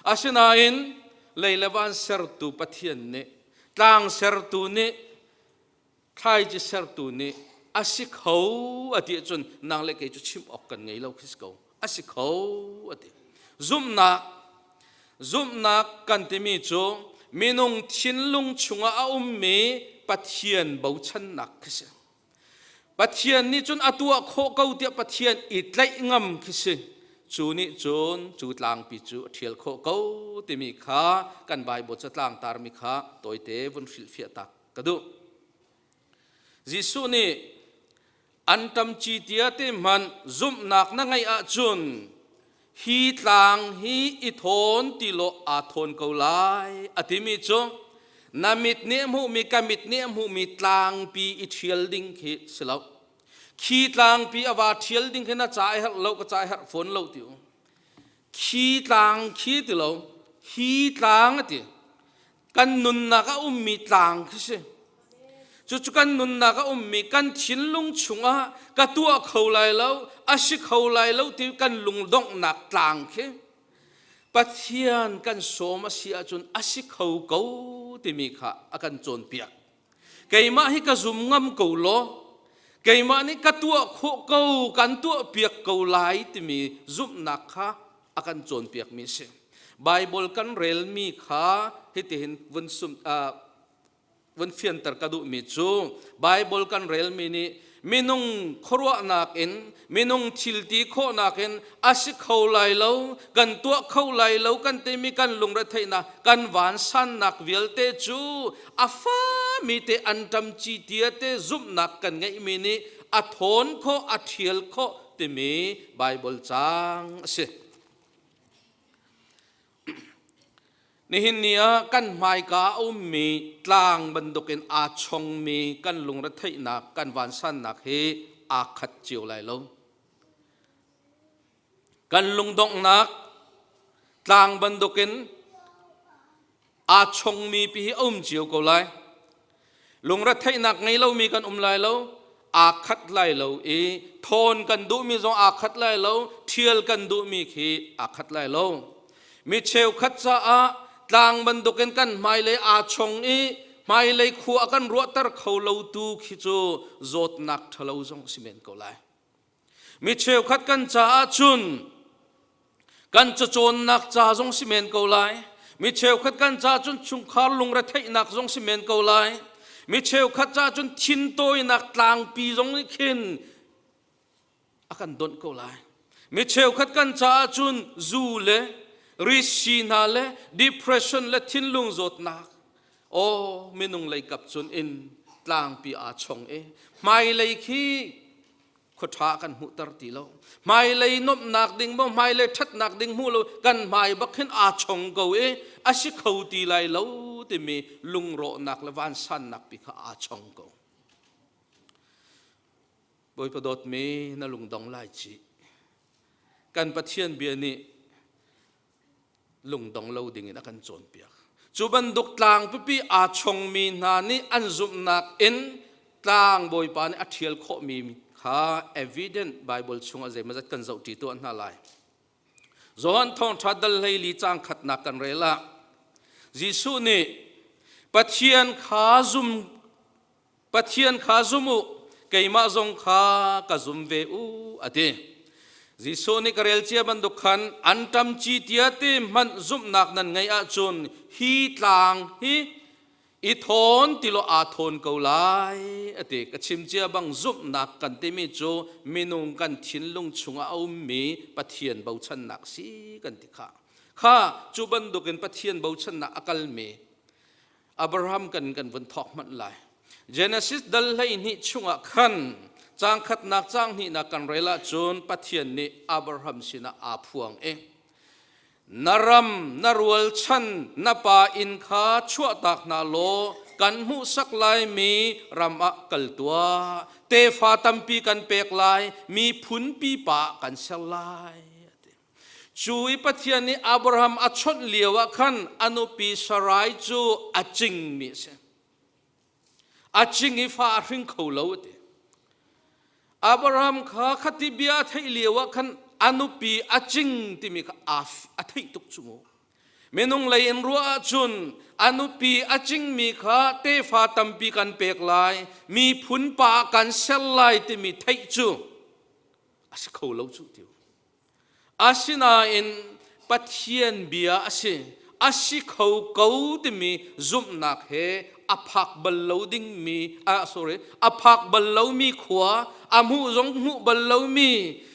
Asinain lei le van sertu Pathian nih tlang sertu nih thlaici sertu nih a si kho a ti ahcun nang le kei cu chim awk kan ngei lo khi si ko. A si kho a ti. Zumhnak zumhnak kan timi cu minung thinlung chungah a ummi Pathian bochannak khi si. Pathian nih cun a tuah khawh ko tiah Pathian i tlaih ngam khi si. Cu nih cun cu tlangpi cu a ṭhial khawh ko timi kha kan Baibal catlang tarmi kha tawite vun hrilhfiah tak ka duh. Jesuh nih anṭam ci tia te hmanh zumhnak na ngeih ahcun hi tlang hi i thawn ti law aa thawn ko lai a timi cu na mit nih a hmuhmi ka mit nih a hmuhmi tlangpi i ṭhial ding khi si lo. Khi tlangpi a va ṭhial ding khi na ca i herh lo ka ca i herh fawn lo ti u. Khi tlang khi ti lo hi tlang a ti. Kan nunnak a ummi tlang khi si. Cucu kan nunnak a ummi kan thinlung chungah ka tuah kho lai lo, a si kho lai lo ti kan lungdonghnak tlang khi Pathian kan sawm a si ahcun a si kho ko timi kha a kan cawnpiak. Keimah hi ka zum ngam ko law, keimah nih ka tuah khawh ko, kan tuahpiak ko lai timi zumhnak kha a kan cawnpiakmi a si. Baibal kan relmi kha hitihin vun sum, vun fianter ka duhmi cu Baibal kan relmi nih minung khuaruahnak in minung thilti khawhnak in a si kho lai lo kan tuah kho lai lo kan timi kan lungretheihnak kan vansannak vialte cu a fami te anṭam ci tia te zumhnak kan ngeihmi nih a thawn khawh a ṭhial khawh timi Baibal caang a si. Nihin ni ah kan hmaika a ummi tlang bantukin aa chongmi kan lungretheihnak kan vansannak hi aa khat cio lai lo. Kan lungdonghnak tlang bantukin aa chongmi pi hi a um cio ko lai. Lungretheihnak ngei lomi kan um lai lo, aa khat lai lo i thawn kan duhmi zong aa khat lai lo, ṭhial kan duhmi khi aa khat lai lo. Mi cheukhat caah tlang bantukin kan hmailei aa chong i hmailei khua a kan ruahter kho lotu khi cu zawtnak ṭhalo zong si men ko lai. Mi cheukhat kan caah cun kan cacawnnak ca zong si men ko lai. Mi cheukhat kan caah cun chungkhar lungretheihnak zong si men ko lai. Mi cheukhat caah cun thintawinak tlangpi zong nih khin a kan donh ko lai. Mi cheukhat kan caah cun zu le risi hna le depression le thinlung zawtnak aw minung lei kap cun in tlangpi aa chong i hmailei khi khuaṭha kan hmuhter ti lo hmailei nuamhnak ding maw hmailei ṭhatnak ding hmu lo kan hmai bak hin aa chong ko i a si kho ti lai lo timi lungrawhnak le vansannak pi kha aa chong ko Bawipa dawtmi na lungdong lai ci kan Pathian bia nih lungdong lo ding in a kan cawnpiak. Cu bantuk tlang pipi aa chongmi hna nih an zumhnak in tlang Bawipa nih a ṭhial khawhmi kha evident Bible chungah zeimawzat kan zohṭi tuah hna lai. Johan thawngṭha dal 14 caang khatnak kan rel ah Jesuh nih Pathian kha zum Pathian kha zum u, keimah zong kha ka zum ve u, a ti. Jesuh nih ka rel cia bantuk khan anṭam ci tia te hmanh zumhnak nan ngeih ahcun hi tlang hi i thawn ti law aa thawn ko lai a ti. Ka chim cia bang zumhnak kan timi cu minung kan thinlung chungah a ummi Pathian bochannak si kan ti kha. Kha cu bantukin Pathian bochannak a kalmi Abraham kan kan vun thawk hmanh lai. Genesis dal 12 chungah khan caang khatnak caang hnihnak kan rel ahcun Pathian nih Abraham sinah aa phuang i na ram na rualchan na pa inn kha chuahtak hna law kan hmuhsak laimi ram ah kal tuah tefa tampi kan pek lai miphun pipa kan ser lai Cu i Pathian nih Abraham a chawnh lio ah khan a nupi Sarai cu a cingmi a si. A cing i fa a hring kho lo a ti. Abraham kha khati bia a theih lio ah khan a nupi a cing timi kha a theih tuk cu mu. Minung lei in ruah ahcun a nupi a cingmi kha tefa tampi kan pek lai, miphun pa ah kan ser lai timi theih cu a si kho lo cu ti. Asinain Pathian bia a si, a si kho ko timi zumhnak he a phak bal lo dingmi ah sorry a phak bal lomi khua a hmuh zong hmuh bal lomi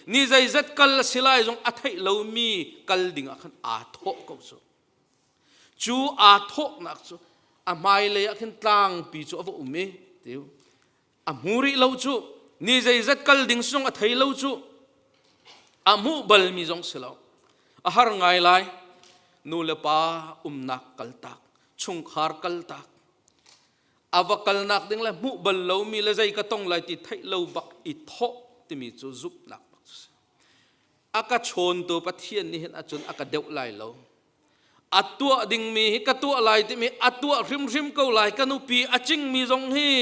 ni zeizat kal a si lai zong a theih lomi kal ding ah khan aa thawh ko cu cu aa thawhnak cu a hmailei ah khin tlangpi cu a va um i tiu a hmu rih lo cu ni zeizat kal ding zong a thei lo cu a hmuh balmi zong si lo a har ngai lai nu le pa umnak kaltak chungkhar kaltak a va kalnak ding le hmuh bal lomi le zei ka tong lai ti theih lo bak i thawh timi cu zumhnak bak si a ka chawntu Pathian nih hin acun a ka deuh lai lo a tuah dingmi hi ka tuah lai timi a tuah hrimhrim ko lai ka nupi a cingmi zong hi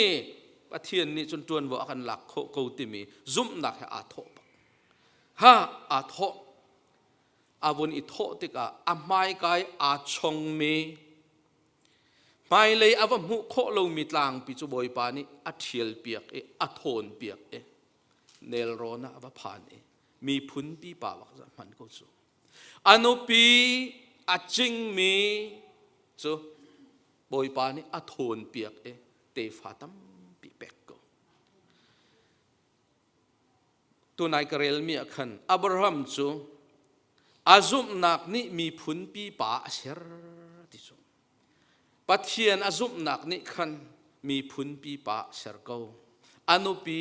Pathian nih cun ṭuanvo a kan lak khawh ko timi zumhnak he aa thawh bak ha aa thawh a vun i thawh tikah a hmaikai aa chongmi hmailei a va hmuh khawh lomi tlangpi cu Bawipa nih a ṭhial piak i a thawn piak i nelrawn ah a va phan i miphun pipa bak hman ko cu A nupi a cingmi cu Bawipa nih a thawnpiak i tefa tampi pek ko. Tunai ka relmi ah khan Abraham cu a zumhnak nih miphun pipa a ser ti cu. Pathian a zumhnak nih khan miphun pipa a ser ko. A nupi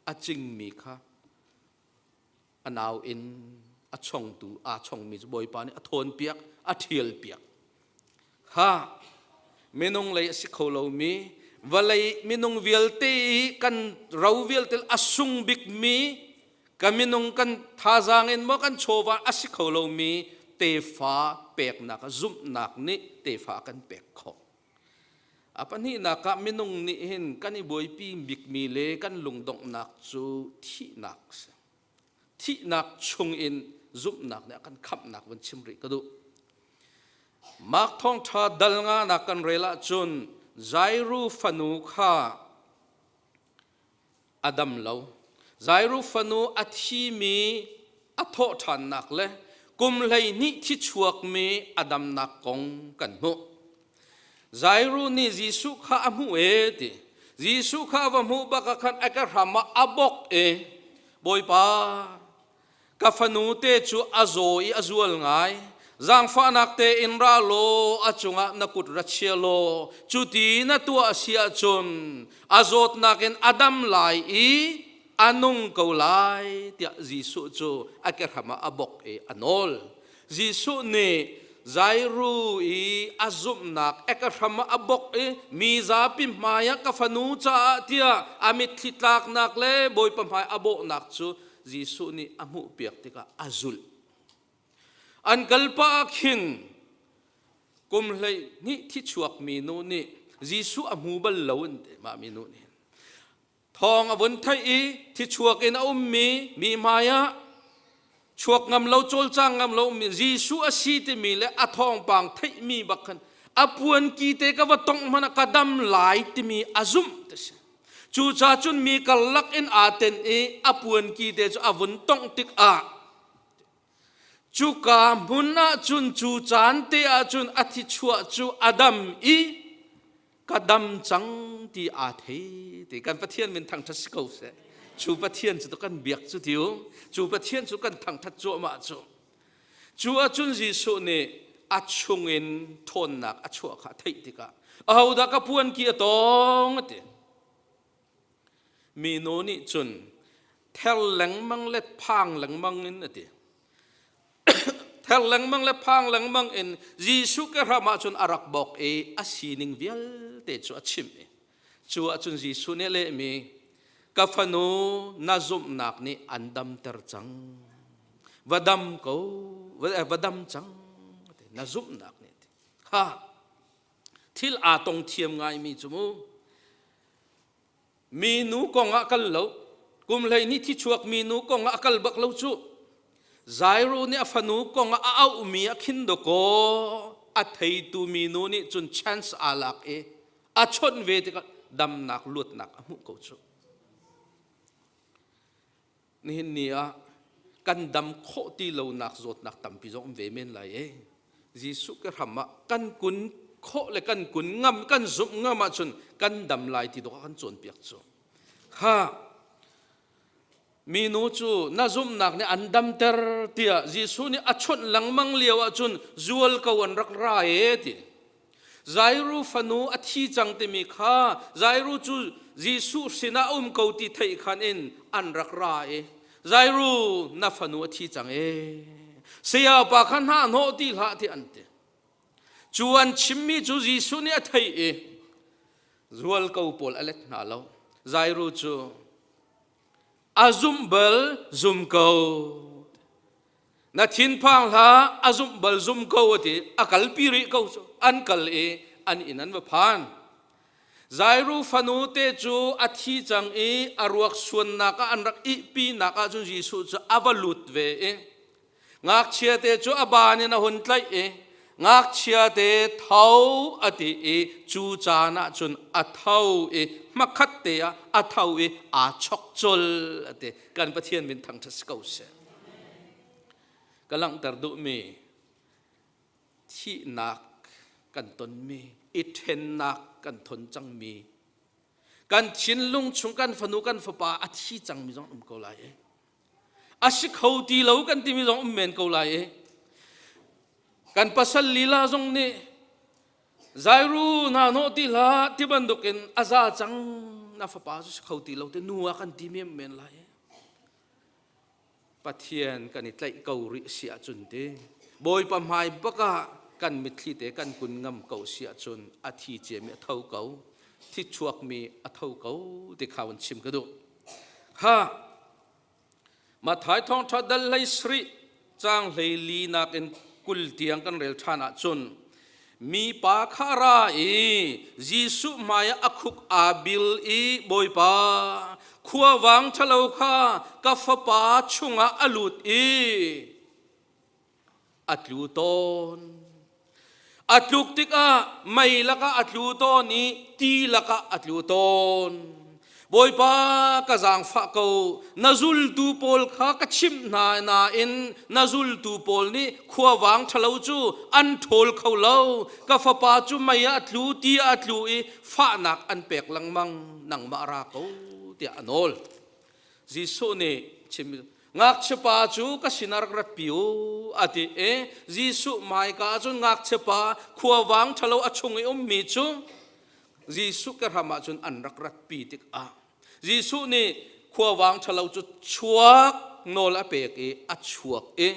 a cingmi kha a nau in a chongtu aa chongmi cu Bawipa nih a thawnpiak a ṭhialpiak ha minung lei a si kho lomi vawlei minung vialte i kan ro vialte a sung bikmi ka minung kan thazaang in maw kan chawva a si kho lomi tefa peknak zumhnak nih tefa kan pek khawh A pahnihnak ah minung nih hin kan i buaipi bikmi le kan lungdonghnak cu thihnak a si. Thihnak chungin zumhnak nih a kan khamhnak vun chim rih ka duh. Mark thawngṭha dal nganak kan rel ahcun Jairu fanu kha a dam lo. Jairu fanu a thimi a thawh ṭhannak le kum 12 thi chuakmi a damnak kong kan hmuh. Jairu nih Jesuh kha a hmuh e ti. Jesuh kha a va hmuh bak ah khan a ka hram ah a bok i Bawipa ka fanu te cu a zaw i a zual ngai zaangfahnak tein ra law a cungah na kut ra chia law cuti na tuah a si ahcun a zawtnak in a dam lai i a nung ko lai tiah Jesuh cu a kehram ah a bok i a nawl Jesuh nih Jairu i a zumhnak eka hram ah a bok i mi zapi hmaiah ka fanu caah tiah a mitthli tlaknak le Bawipa hmai a bawhnak cu Jesuh nih a hmuhpiak tikah a zulh. An kalpah ah khin kum 12 thi chuakmi nu nih Jesuh a hmu bal lo an ti mah mi nu nih. Thawng a vun theih i thichuak in a ummi mi hmaiah chuak ngam lo cawlcang ngam lo mi Jesuh a si timi le a thawngpang theihmi bak khan a puanki te ka va tongh hmanh ah ka dam lai timi a zumh ti si. Cucaah cun mi karlak in aa ten i a puanki te cu a vun tongh tikah cuka hmun ah cun cu caan te ah cun a thichuah cu a dam i ka dam cang ti aa thei ti kan Pathian min thangṭhat si ko seh. Cu Pathian cu kan biak cu tiu cu Pathian cu kan thangṭhat cuahmah cu. Cu ahcun Jesuh nih a chungin ṭhawnnak a chuah kha a theih tikah ahodah ka puanki a tawng a ti. Minu nih cun ther lengmang le phang lengmang in a ti. Ther lengmang le phang lengmang in Jesuh ke hram ah cun a rak bawk i a sining vialte cu a chimh i cu ahcun Jesuh nih a lehmi ka fanu na zumhnak nih an damter cang va dam ko va dam cang na zumhnak nih ha thil aa tong thiam ngaimi cu mu minu kong ah kal lo kum 12 thi chuak minu kong ah a kal bak lo cu Jairu nih a fanu kong ah a auhmi a khin dakaw. A theitu mi nu nih cun chance aa lak i a chawnh ve tikah damnak luatnak a hmuh ko cu. Nihin ni ah kan dam khawh ti lonak zawtnak tampi zong um ve men lai e. Jesuh ke hram ah kan kun khawh le kan kun ngam kan zumh ngam ahcun kan dam lai ti dawh a kan cawnpiak cu. Kha minu cu na zumhnak nih an damter tiah Jesuh nih a chawnh lengmang lio ahcun zual ko an rak ra e ti. Jairu fanu a thi cang timi kha Jairu cu Jesuh sinah a um ko ti theih khan in an rak ra i Jairu na fanu a thi cang e saya pa kha hna hnawh ti hlah ti an ti. Cu an chimmi cu Jesuh nih a theih i zual ko pawl a let hna lo. Jairu cu a zumh bal zum ko na thinphang hlah a zumh bal zum ko a ti a kalpi rih ko cu an kal i an inn an va phan Jairu fanu te cu a thi cang i a ruak suannak ah an rak ihpi nak ah cun Jesuh cu a va lut ve i ngakchia te cu a baan in a hun tlaih i ngakchia te tho a ti i cu caan ah cun a tho i hmakhat te ah a tho i aa chok col a ti kan Pathian min thangṭhat si ko seh Ka langhter duhmi thihnak kan tonmi, i ṭhennak kan thon cangmi, kan thinlung chung kan fanu kan fapa a thi cangmi zong um ko lai i a si kho ti lo kan timi zong um men ko lai i kan pasal lila zong nih Jairu na nawh ti hlah ti bantukin a za cang na fapa cu si kho ti lo te nu ah kan ti men men lai Pathian kan i tlaih ko rih si ahcun ti Bawipa hmai bak ah kan mitthli te kan kun ngam ko si ahcun a thi ciami a tho ko thi chuakmi a tho ko ti kha van chim ka duh ha Mathai thawngṭha dal hlei sarih caang hlei li nakin 20 tiang kan rel ṭhan ahcun mipa kha a ra i Jesuh hmaiah a khuk aa bil i Bawipa khuavang ṭhalo kha ka fapa chungah a lut i a tlu tawn. A tluk tikah mei lakah a tlu tawn i ti lakah a tlu tawn. Bawipa ka zaangfah ko, na zultu pawl kha ka chimh hna nain na zultu pawl nih khuavang ṭhalo cu an ṭhawl kho lo. Ka fapa cu mei ah a tlu, ti ah a tlu i fahnak an pek lengmang, nangmah ra ko tiah a nawl. Jesuh nih chim ngakchiapa cu ka sinah rak ratpi u a ti i Jesuh hmaika ah cun ngakchiapa khuavang ṭhalo a chung i ummi cu Jesuh ke hram ah cun an rak ratpi tikah Jesuh nih khuavang ṭhalo cu chuak nawl a pek i a chuak i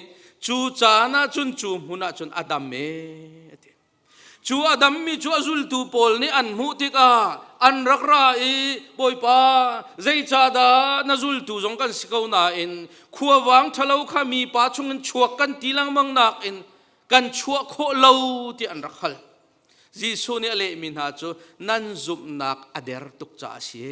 cu caan ah cun cu hmun ah cun a dam e a ti. Cu a dammi cu a zultu pawl nih an hmuh tikah an rak ra i Bawipa zeicahdah na zultu zong kan si ko nain khuavang ṭhalo kha mipa chungin chuak kan ti lengmang nakin kan chuah khawh lo ti an rak hal. Jesuh nih a lehmi hna cu nan zumhnak a der tuk caah a si.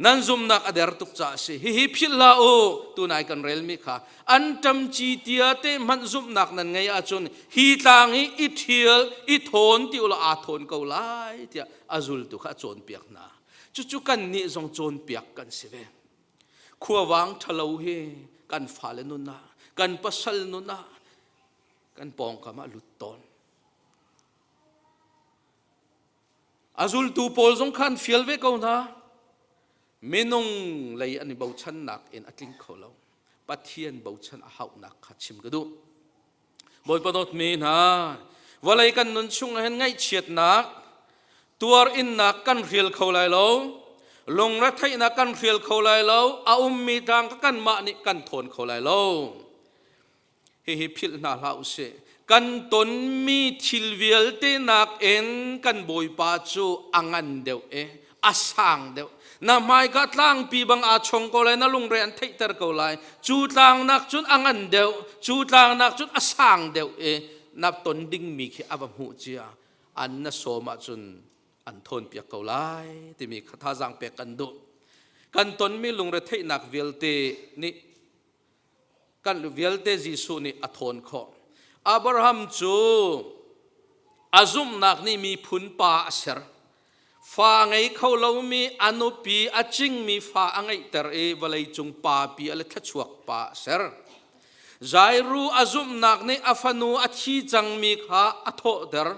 Nan zumnak a der tuk caah a si. Hihi philh hlah u, tunai kan relmi kha. An ṭamci tia te hmanh zumhnak nan ngei ahcun hi tlang hi i ṭhial, i thawn ti ulaw aa thawn ko lai tiah a zultu kha a cawnpiak hna. Cucu kannih zong cawnpiak kan si ve. Khuavang ṭhalo hi kan fale nun ah, kan pasal nun ah, kan pawngkam ah lut tawn. A zultu pawl zong kha an fial ve ko hna. Minung lei an i bochannak in a tling kho lo. Pathian bochan a hauhnak kha chim ka duh. Bawipa dawtmi hna, vawlei kan nun chung ah hin ngaihchiatnak, tuar innak kan hrial kho lai lo, lungretheihnak kan hrial kho lai lo, a ummi tlang ka kanmah nih kan thawn kho lai lo. Hihi philh hna hlah u sih. Kan tonmi thil vialte nakin kan Bawipa cu a ngan deuh i a sang deuh. Na hmaika tlangpi bang aa chong ko lai, na lungre an theihter ko lai. Cu tlang nak cun a ngan deuh, cu tlang nak cun a sang deuh i na ton dingmi khi a va hmuh cia. An na sawm ahcun an thawnpiak ko lai timi kha thazaang pek kan duh. Kan tonmi lungretheihnak vialte nih kan vialte Jesuh nih a thawn khawh. Abraham cu a zumhnak nih miphun pa a ser. Fa ngei kho lomi a nupi a cingmi fa a ngeihter i vawleicung papi a le thluachuak pa a ser. Jairu a zumhnak nih a fanu a thi cangmi kha a thawhter.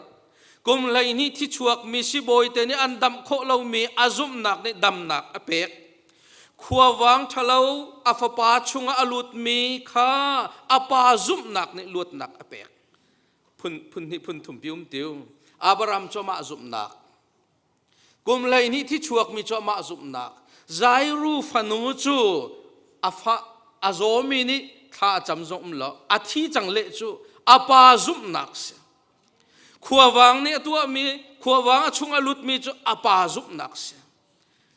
Kum 12 thichuakmi sibawi te nih an damh khawh lomi a zumhnak nih damnak a pek. Khuavang ṭhalo a fapa chungah a lutmi kha a pa zumhnak nih luatnak a pek. Phun phun hnih phun thum pi um tiu. Abraham cu amah zumhnak. Kum 12 thichuakmi cu amah zumhnak. Jairu fanu cu a fa a zawmi nih thla a cam zong um lo. A thi cang leh cu a pa zumhnak si. Khuavang nih a tuahmi, khuavang a chung a lutmi cu a pa zumhnak si.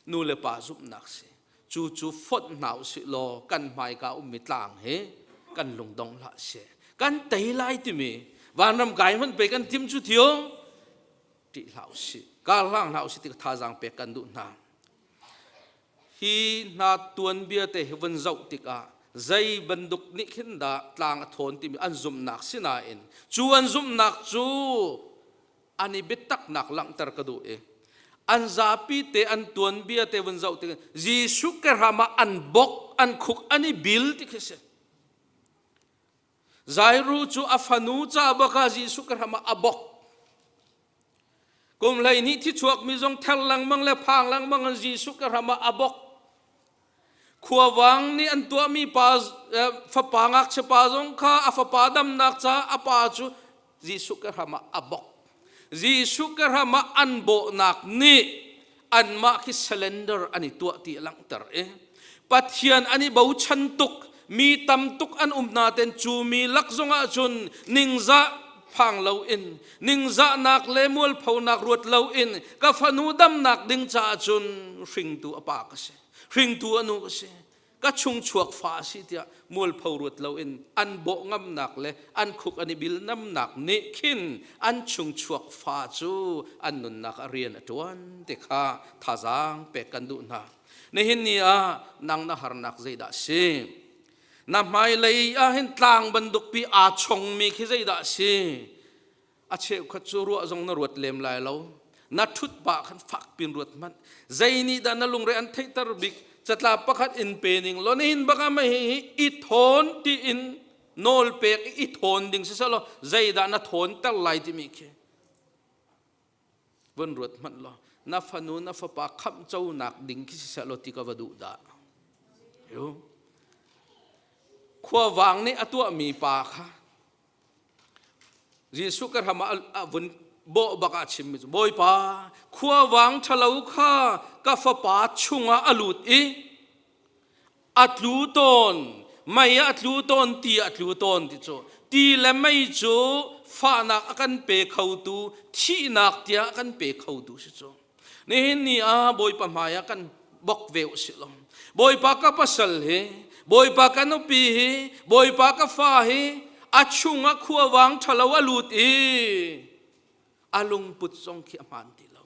Nu le pa zumhnak si. Cu cu fonh hna usih law kan hmaika ummi tlang hi kan lungdong hlah seh. Kan tei lai timi vanram kai hmanh pe kan tim cu thio ṭih hlah usih. Kar hlang hlah usih ti thazaang pek kan duh hna. Hi hna tuanbia te hi vun zoh tikah zei bantuk nih khin dah tlang a thawn timi an zumhnak sinain cu an zumhnak cu an i biataknak langhter ka duh i an zapi te an tuanbia te vun zoh tik Jesuh ke hram ah an bok an khuk an i bil ti khi si Jairu cu a fanu ca bak ah Jesuh ke hram ah a bok Kum 12 thi chuakmi zong ther lengmang le phang lengmang in Jesuh ka hram ah a bok. Khuavang nih an tuahmi pa fapa ngakchia pa zong kha a fapa damnak caah a pa cu Jesuh ka hram ah a bok. Jesuh ka hram ah an bawhnak nih anmah khi surrender an i tuah ti a langhter i Pathian an i bochan tuk mi tam tuk an um naten cu mi lak zongah cun ningzah phang loin ningzahnak le mualphonak ruat loin ka fanu damnak ding caah cun hringtu a pa ka si hringtu a nu ka si ka chungchuak fa a si tiah mualpho ruat loin an bawh ngamnak le an khuk an i bil namnak nih khin an chungchuak fa cu an nunnak a rian a ṭuan ti kha thazaang pek kan duh hna. Nihin ni ah nang na harnak zeidah si? Na hmailei ah hin tlang bantuk pi aa chongmi khi zeidah si? A cheukhat cu ruah zong na ruat lem lai lo. Na ṭhut pah khan fak pin ruat hmanh. Zei nih dah na lungre an theihter bik? Catlap pakhat in pe ning law nihin bak ah mei hi i thawn tiin nawl pek i thawn ding si selaw zeidah na thawnter lai timi khi vun ruat hmanh law na fanu na fapa khamh conak ding khi si selaw ti ka va duh dah. Khuavang nih a tuahmi pa kha Jesuh ka hram ah a vun bawh bak ah chimmi cu Bawipa khuavang ṭhalo kha ka fapa chungah a lut i a tlu tawn mei ah a tlu tawn ti ah a tlu tawn ti cu ti le mei cu fahnak a kan pe khotu thihnak tiah a kan pe khotu si cu nihin ni ah Bawipa hmai ah kan bok ve usih law Bawipa ka pasal hi Bawipa ka nupi hi Bawipa ka fa hi a chungah khuavang ṭhalo a lut i a lungput zong khi a hmaan ti lo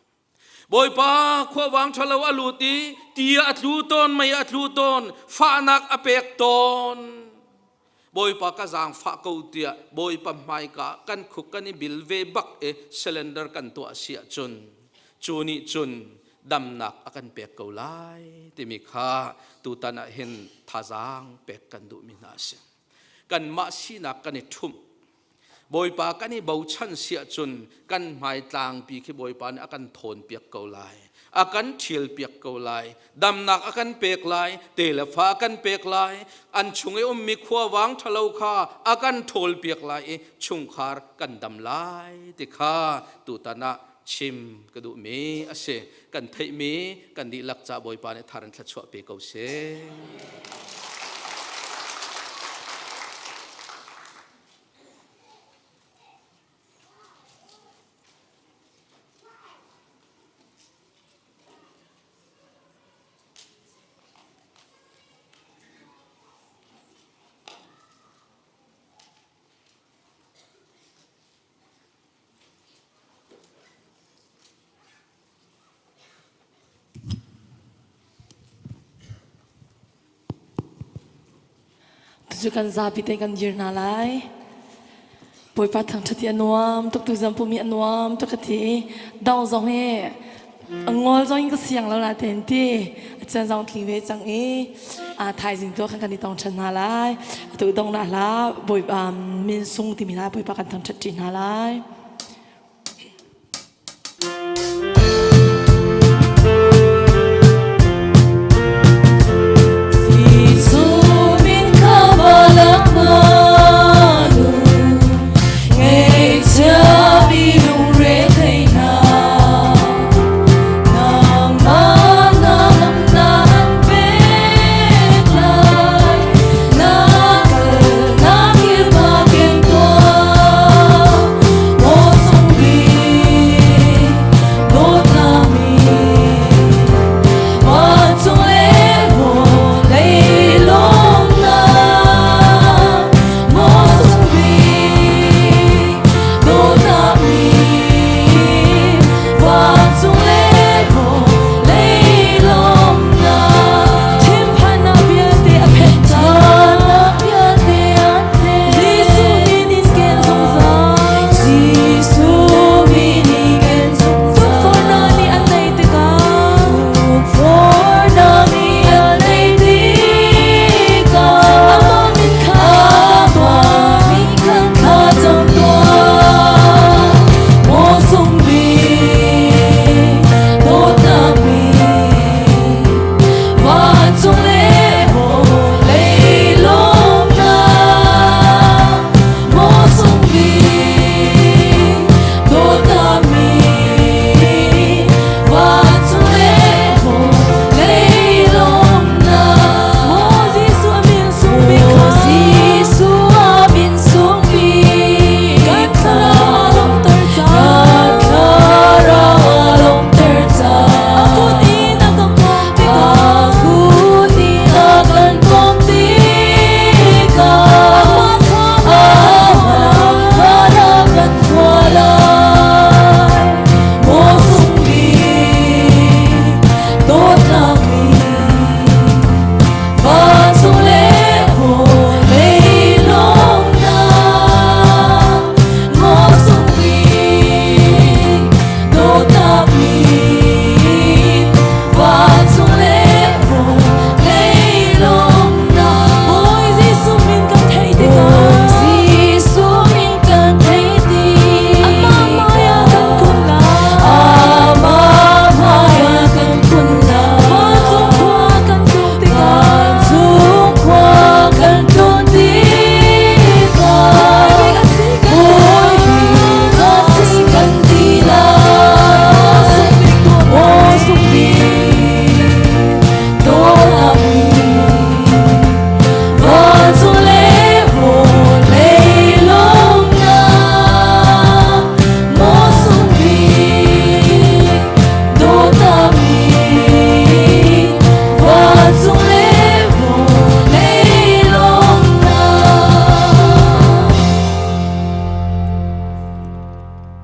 Bawipa khuavang ṭhalo a lut i ti ah a tlu tawn mei ah a tlu tawn fahnak a pek tawn Bawipa ka zaangfah ko tiah Bawipa hmaika kan khuk kan i bil ve bak i cylinder kan tuah si ahcun cu nih cun damnak a kan pek ko lai timi kha tutan ah hin thazaang pek kan duhmi hna a si. Kanmah sinak kan i ṭhumh. Bawipa kan i bochan si ahcun kan hmai tlangpi khi Bawipa nih a kan thawnpiak ko lai. A kan ṭhialpiak ko lai. Damnak a kan pek lai. Te le fa a kan pek lai. An chung i ummi khuavang ṭhalo kha a kan ṭhawlpiak lai i chungkhar kan dam lai ti kha tutan ah chim ka duhmi a si. Kan theihmi kan dihlak ca Bawipa nih thar in thluachuah pe ko seh. Tucu kan zapi te kan dir hna lai. Bawipa thangṭhat hi a nuam tuk tu zan pumi a nuam tuk ka ti i dong zong hi a ngol zong in ka siang lo na ten ti a chan zong tling ve cang i a thaizing tu khan kan i tong ṭhan hna lai atu dong na hla Bawipa min sung timi hla Bawipa kan thangṭhat ṭi hna lai.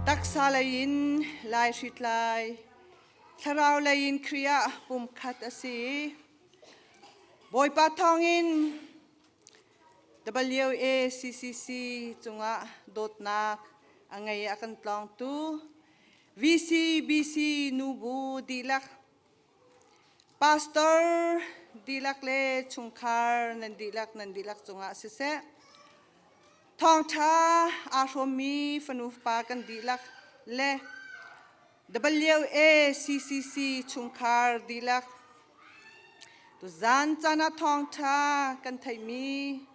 Taksa lei in lai hritlai, thlarau lei in Khrih ah pumkhat a si. Bawipa thawngin WACCC cungah dawtnak a ngei a kan tlawngtu VCBC nubu dihlak Pastor dihlak le chungkhar nan dihlak nan dihlak cungah siseh, thawngṭha aa hrawmmi fanu fapa kan dihlak le WACCC chungkhar dihlak tuzan caan ah thawngṭha kan theihmi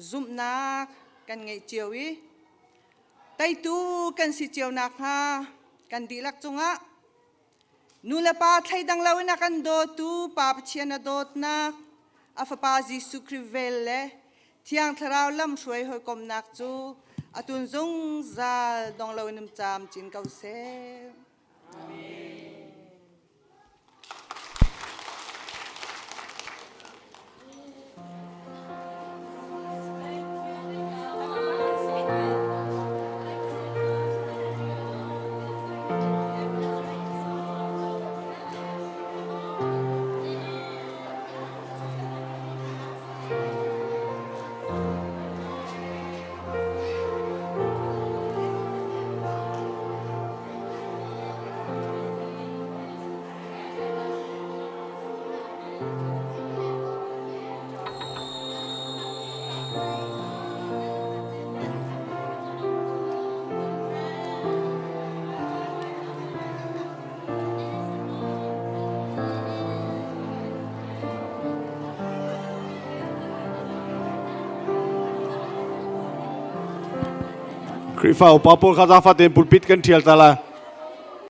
zumhnak kan ngeih cio i teitu kan si cio nakhnga kan dihlak cungah Nulepa thleidang loin a kan dawtu Pa Pathian a dawtnak, a Fapa Jesuh Khrih vel le Thiang Thlarau lamhruai hawikomhnak cu atun zungzal dong loin um camcin ko seh. Amen. Khrihfa upa pawl kha zaangfah tein pulpit kan ṭhial ta lai.